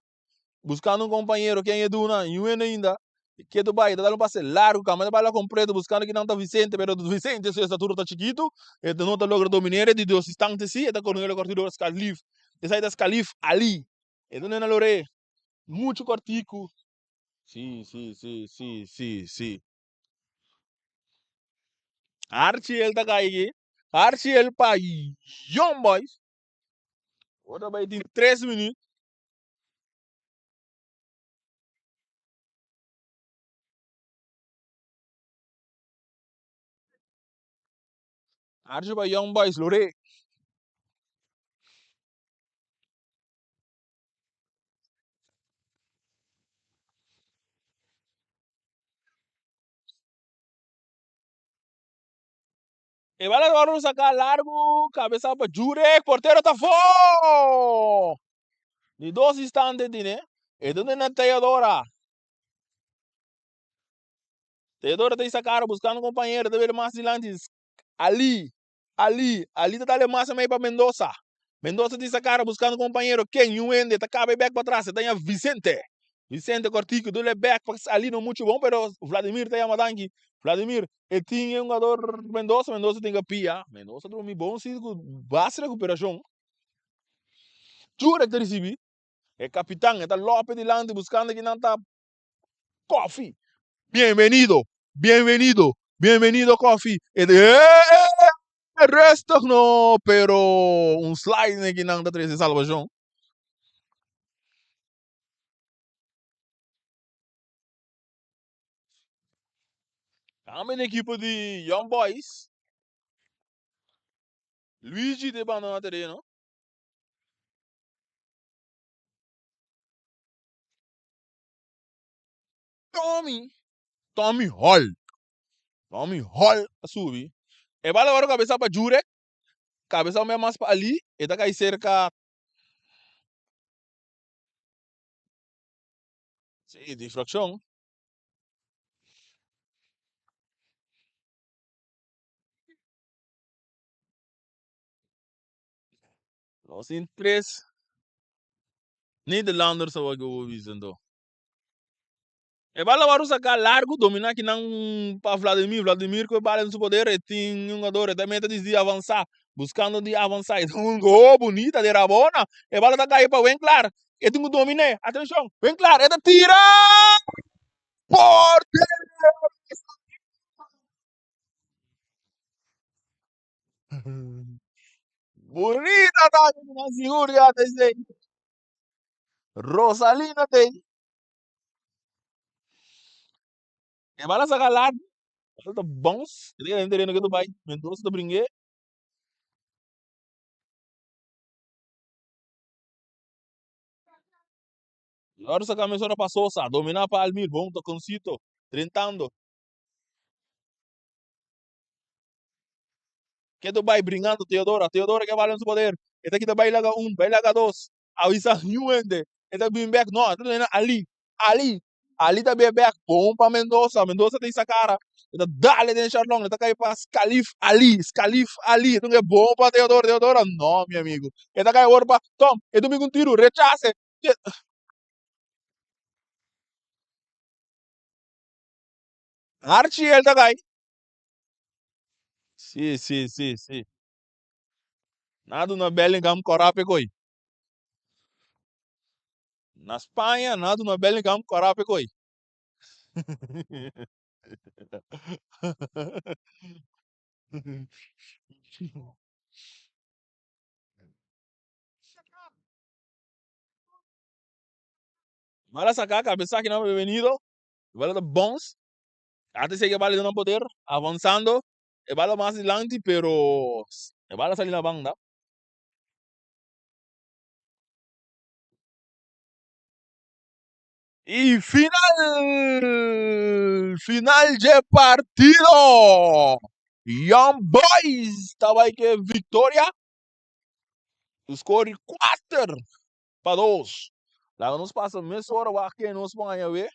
buskando un kompañero, ken e duna? Niun hende ainda. E ketu bai, e ta dal un pase largu, kamba ta bala kompleto, buskando kinan ta Vicente, pero Vicente su estatura ta chikitu, e no ta logra domin'é di dos instante si, e ta kore un kòrtidu ora Scalif, esei ta Scalif Ali, e duna na lor'é, muchu kòrtiku. Si, si, si, si, si, si. Archiel ta kai aki. Archiel pa Young Boys. Ora bai tin 3 minuut. Archie pa Young Boys, Lore. E bala ta wòrdu saká largu, kabesá pa Jurek, portero ta afó! Di dos instante tine, e ta na Teodora. Teodora ta isa kara buskando kompañero, ta bira mas dilanti. Ali, Ali, Ali ta dale mas mei pa Mendoza. Mendoza ta isa kara buskando kompañero, ken? Niun hende, ta kaba e bèk patras, e ta ña Vicente. Vicente Cortico dule bèk pa Ali no muchu bon, pero Vladimir ta yama danki. Vladimir, e tin e hungador Mendoza, Mendoza tin ke pia. Mendoza drumi bon si ku bas rekuperashon. Jurek ta risibi. E kapitan, e ta lope dilanti buskando kinan ta Koffie. Bienvenido, bienvenido, bienvenido Koffie. E ta, eh, rustig no, pero un slide kinan ta trese salbashon. Tambe den ekipo di Young Boys, Luigi ta bandona tereno. Tommy, Tommy Hall, Tommy Hall a subi. E bala wòrdu kabesa pa Jurek, kabesa un bia mas pa Ali, e ta kai serka. Sí, difrakshon. Nos tin tres Nederlanders awo aki bo bisa anto. E bala wòrdu saká largu, dominá kinan pa Vladimir. Vladimir ku e bala den su poder, e tin un jugador, e ta meta di avansá, buskando di avansá. E ta un gol bunita di rabona. E bala ta kai pa Winklaar. E tin ku dominé. Atenshon, Winklaar, e ta tira! Portero! Bunita atake di nan sigur ya ta esei. Rosalina tei. E bala saka largu. Bala ta bounce. E ta keda den tereno ke ta bai. Mendoza ta bring'é. Lor saka mesora pa Sosa. Dominá pa Almir. Bon tokoncito. Drentando. Ketu bai bringando Teodora. Teodora ke bala den su poder. E ta kita bai laga un, bai laga dos. Avisa niun hende. E ta bin bek. No, e ta duna Ali. Ali. Ali ta bin bek. Bon pa Mendoza. Mendoza ta hisa kara. E ta dale den Sharlon. E ta kai pa Scalif Ali. Scalif Ali. E ta un bon pa Teodora. Teodora, no, mi amigo. E ta kai awor pa Tom. E ta bin ku un tiru. Rechase. Archie el ta kai. Sí, sí, sí, sí. Nan a duna Bellingham kòrá p'e koi. Na Spaña nan a duna Bellingham kòrá p'e koi. Bala saka kabesa kinan bienvenido. Bala ta bons. Antes e bala duna poder, avanzando, e bala mas dilanti, pero e bala sali na banda. Y final, final dje partido. Young Boys ta bai ke victoria. Score 4-2. Laga nos pasa mesora wak ken nos por haña we.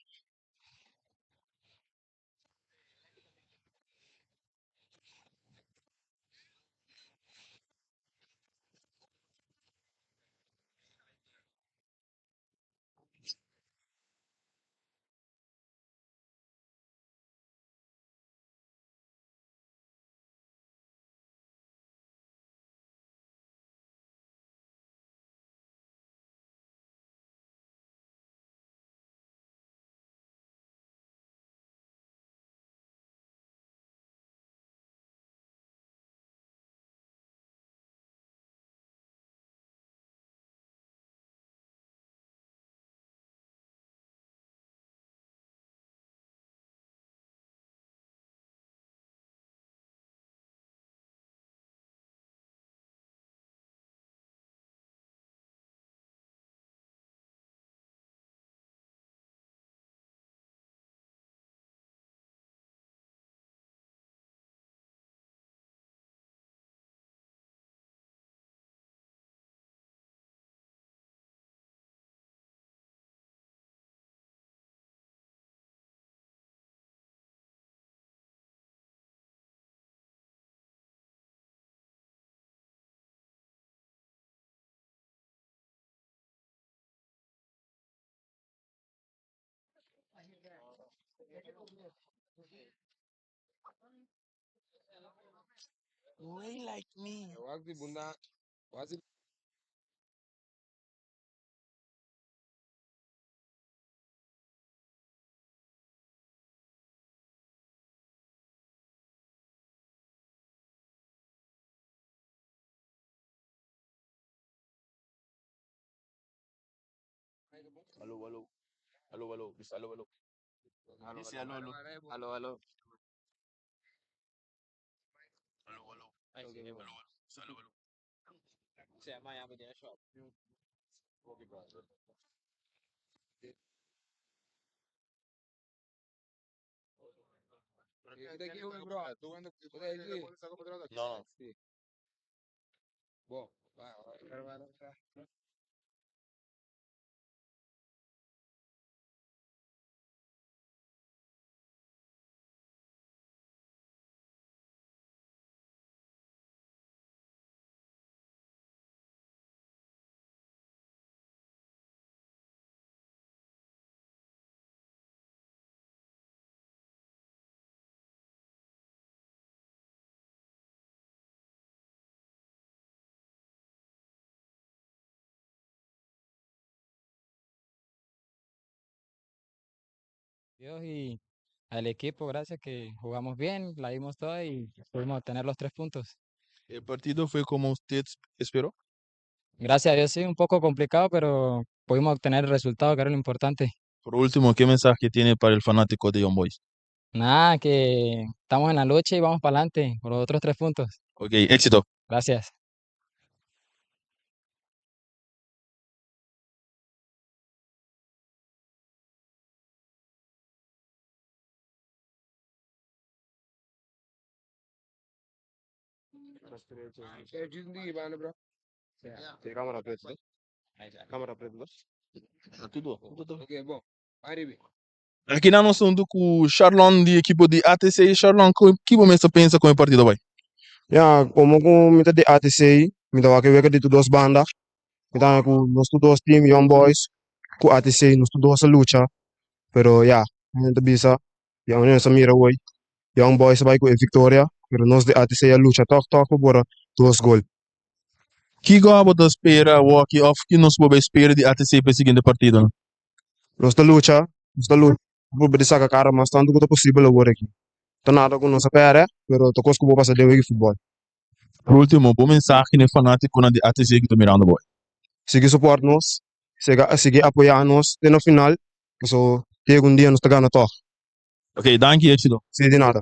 Aló, aló. Aló, aló. Bisa aló, aló. Dice aló, aló. Aló, aló. Aló, aló. Aló, aló. Bisa aló, aló. No, no. Dios y al equipo, gracias que jugamos bien, la dimos toda y pudimos obtener los 3 puntos. ¿El partido fue como usted esperó? Gracias a Dios, sí, un poco complicado, pero pudimos obtener el resultado, que era lo importante. Por último, ¿qué mensaje tiene para el fanático de Young Boys? Nada, que estamos en la lucha y vamos para adelante por los otros 3 puntos. Ok, éxito. Gracias. Aki nan nos huntu ku Sharlon di ekipo di ATC. Sharlon, ki bo mester pensa kon e partido bai? Ya, komo ku mi ta di ATC, mi ta wak e wega di tur dos banda. Mi ta haña ku nos tur dos team, Young Boys ku ATC, nos tur dos a lucha. Pero ya, mi ta bisa, ya nos a mira hoy, Young Boys a bai ku e viktoria, pero nos di ATC a lucha tòg tòg pa bora dos gol. Kiko abo ta spera awoki òf ki nos por bai spera di ATC pa e siguiente partidonan? Nos ta lucha, nos ta lucha pa por di saka kara mas tantu ku ta posibel awor aki. Ta nada ku nos a pèrdè, pero ta kos ku bo pasa den wega di futbòl. Por último, bo mensahe na e fanátikonan di ATC ku ta mirando bo. Sigui sopòrt nos, sigui apoyá nos te na final, pasobra te algun dia nos ta gana tòg. Ok, danki, éxito. Si, di nada.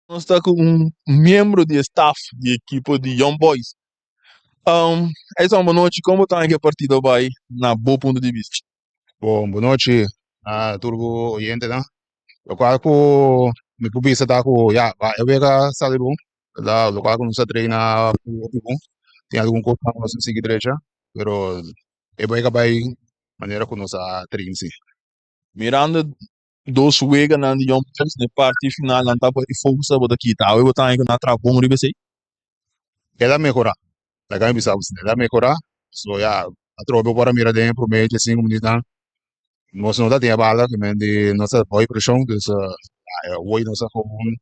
Nos ta ku un miembro di e staff di ekipo di Young Boys. Edson, bo nochi. Kon bo ta haña ku e partido bai na bo punto di bista? Bon, bo nochi na tur bo oyentenan. Lokual ku mi por bisa ta ku ya, e wega sali bon. Lokual ku nos a traina hopi bon. Tin algun kos ku nos a sigui drecha, pero e wega bai manera ku nos a train si. Mirando dos weganan di Young Boys den parti final nan tabata e focus tabata kita. Awe bo ta haña ku nan a traha bon riba esei? El a mehorá. Laga mi bisa bo asina, el a mehorá. So ya, atrobe bo por a mira den e promé diesinku minütnan nos no ta tin e bala, ke men di nos ta bou preshon, dus awor nos a gewoon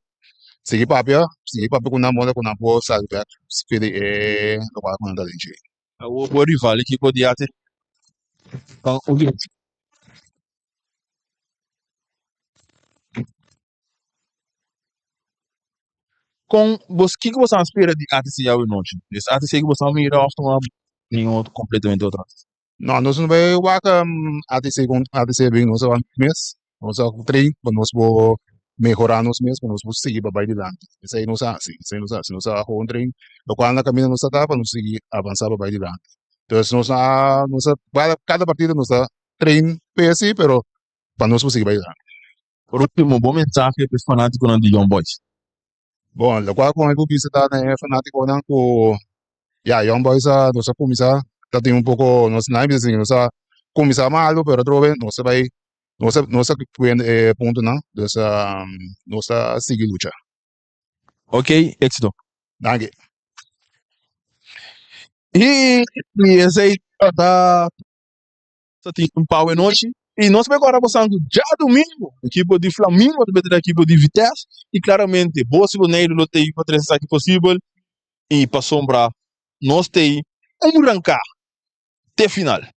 sigui papia, sigui papia ku nan moda ku nan por sali bèk for di e lokual ku nan ta den dje. Awor bo rival ekipo di ATC. Kon bos kiko boso a spera di ATC awe nochi? Es ATC ku boso a mira òf ta un otro kompletamente otro ATC? No, nos no bai wak ATC kon ATC a bin, nos a wak nos mes, nos a train pa nos por mehorá nos mes, pa nos por sigui pa bai dilanti. Esei nos a hasi, esei nos a hasi, nos a gewoon train lokual na kaminda nos ta ta pa nos sigui avansá pa bai dilanti. Entonces nos a nos a kada partido nos ta. train p'e pero pa nos por sigui bai dilanti. Por ultimo, bo mensahe pa e fanaticonan di Young Boys. Bon, locual cu mi por bisa ta na e fanaticonan cu ya Young Boys a nos a cuminsa ta tin un poco nos nan a bisa nos a cuminsa malo pero atrobe nos a bay nos a nos a cuende e puntonan dus nos ta sigui lucha. Ok, éxito. Danki. Y esey ta ta tin un pau e nochi y nos por corda bosan cu djadomingo ekipo di Flamingo ta bete den ekipo di Vitesse y claramente Bos y Boneiru lo ta ey pa trece esaki posibel y pasobra nos ta ey un ranca te final.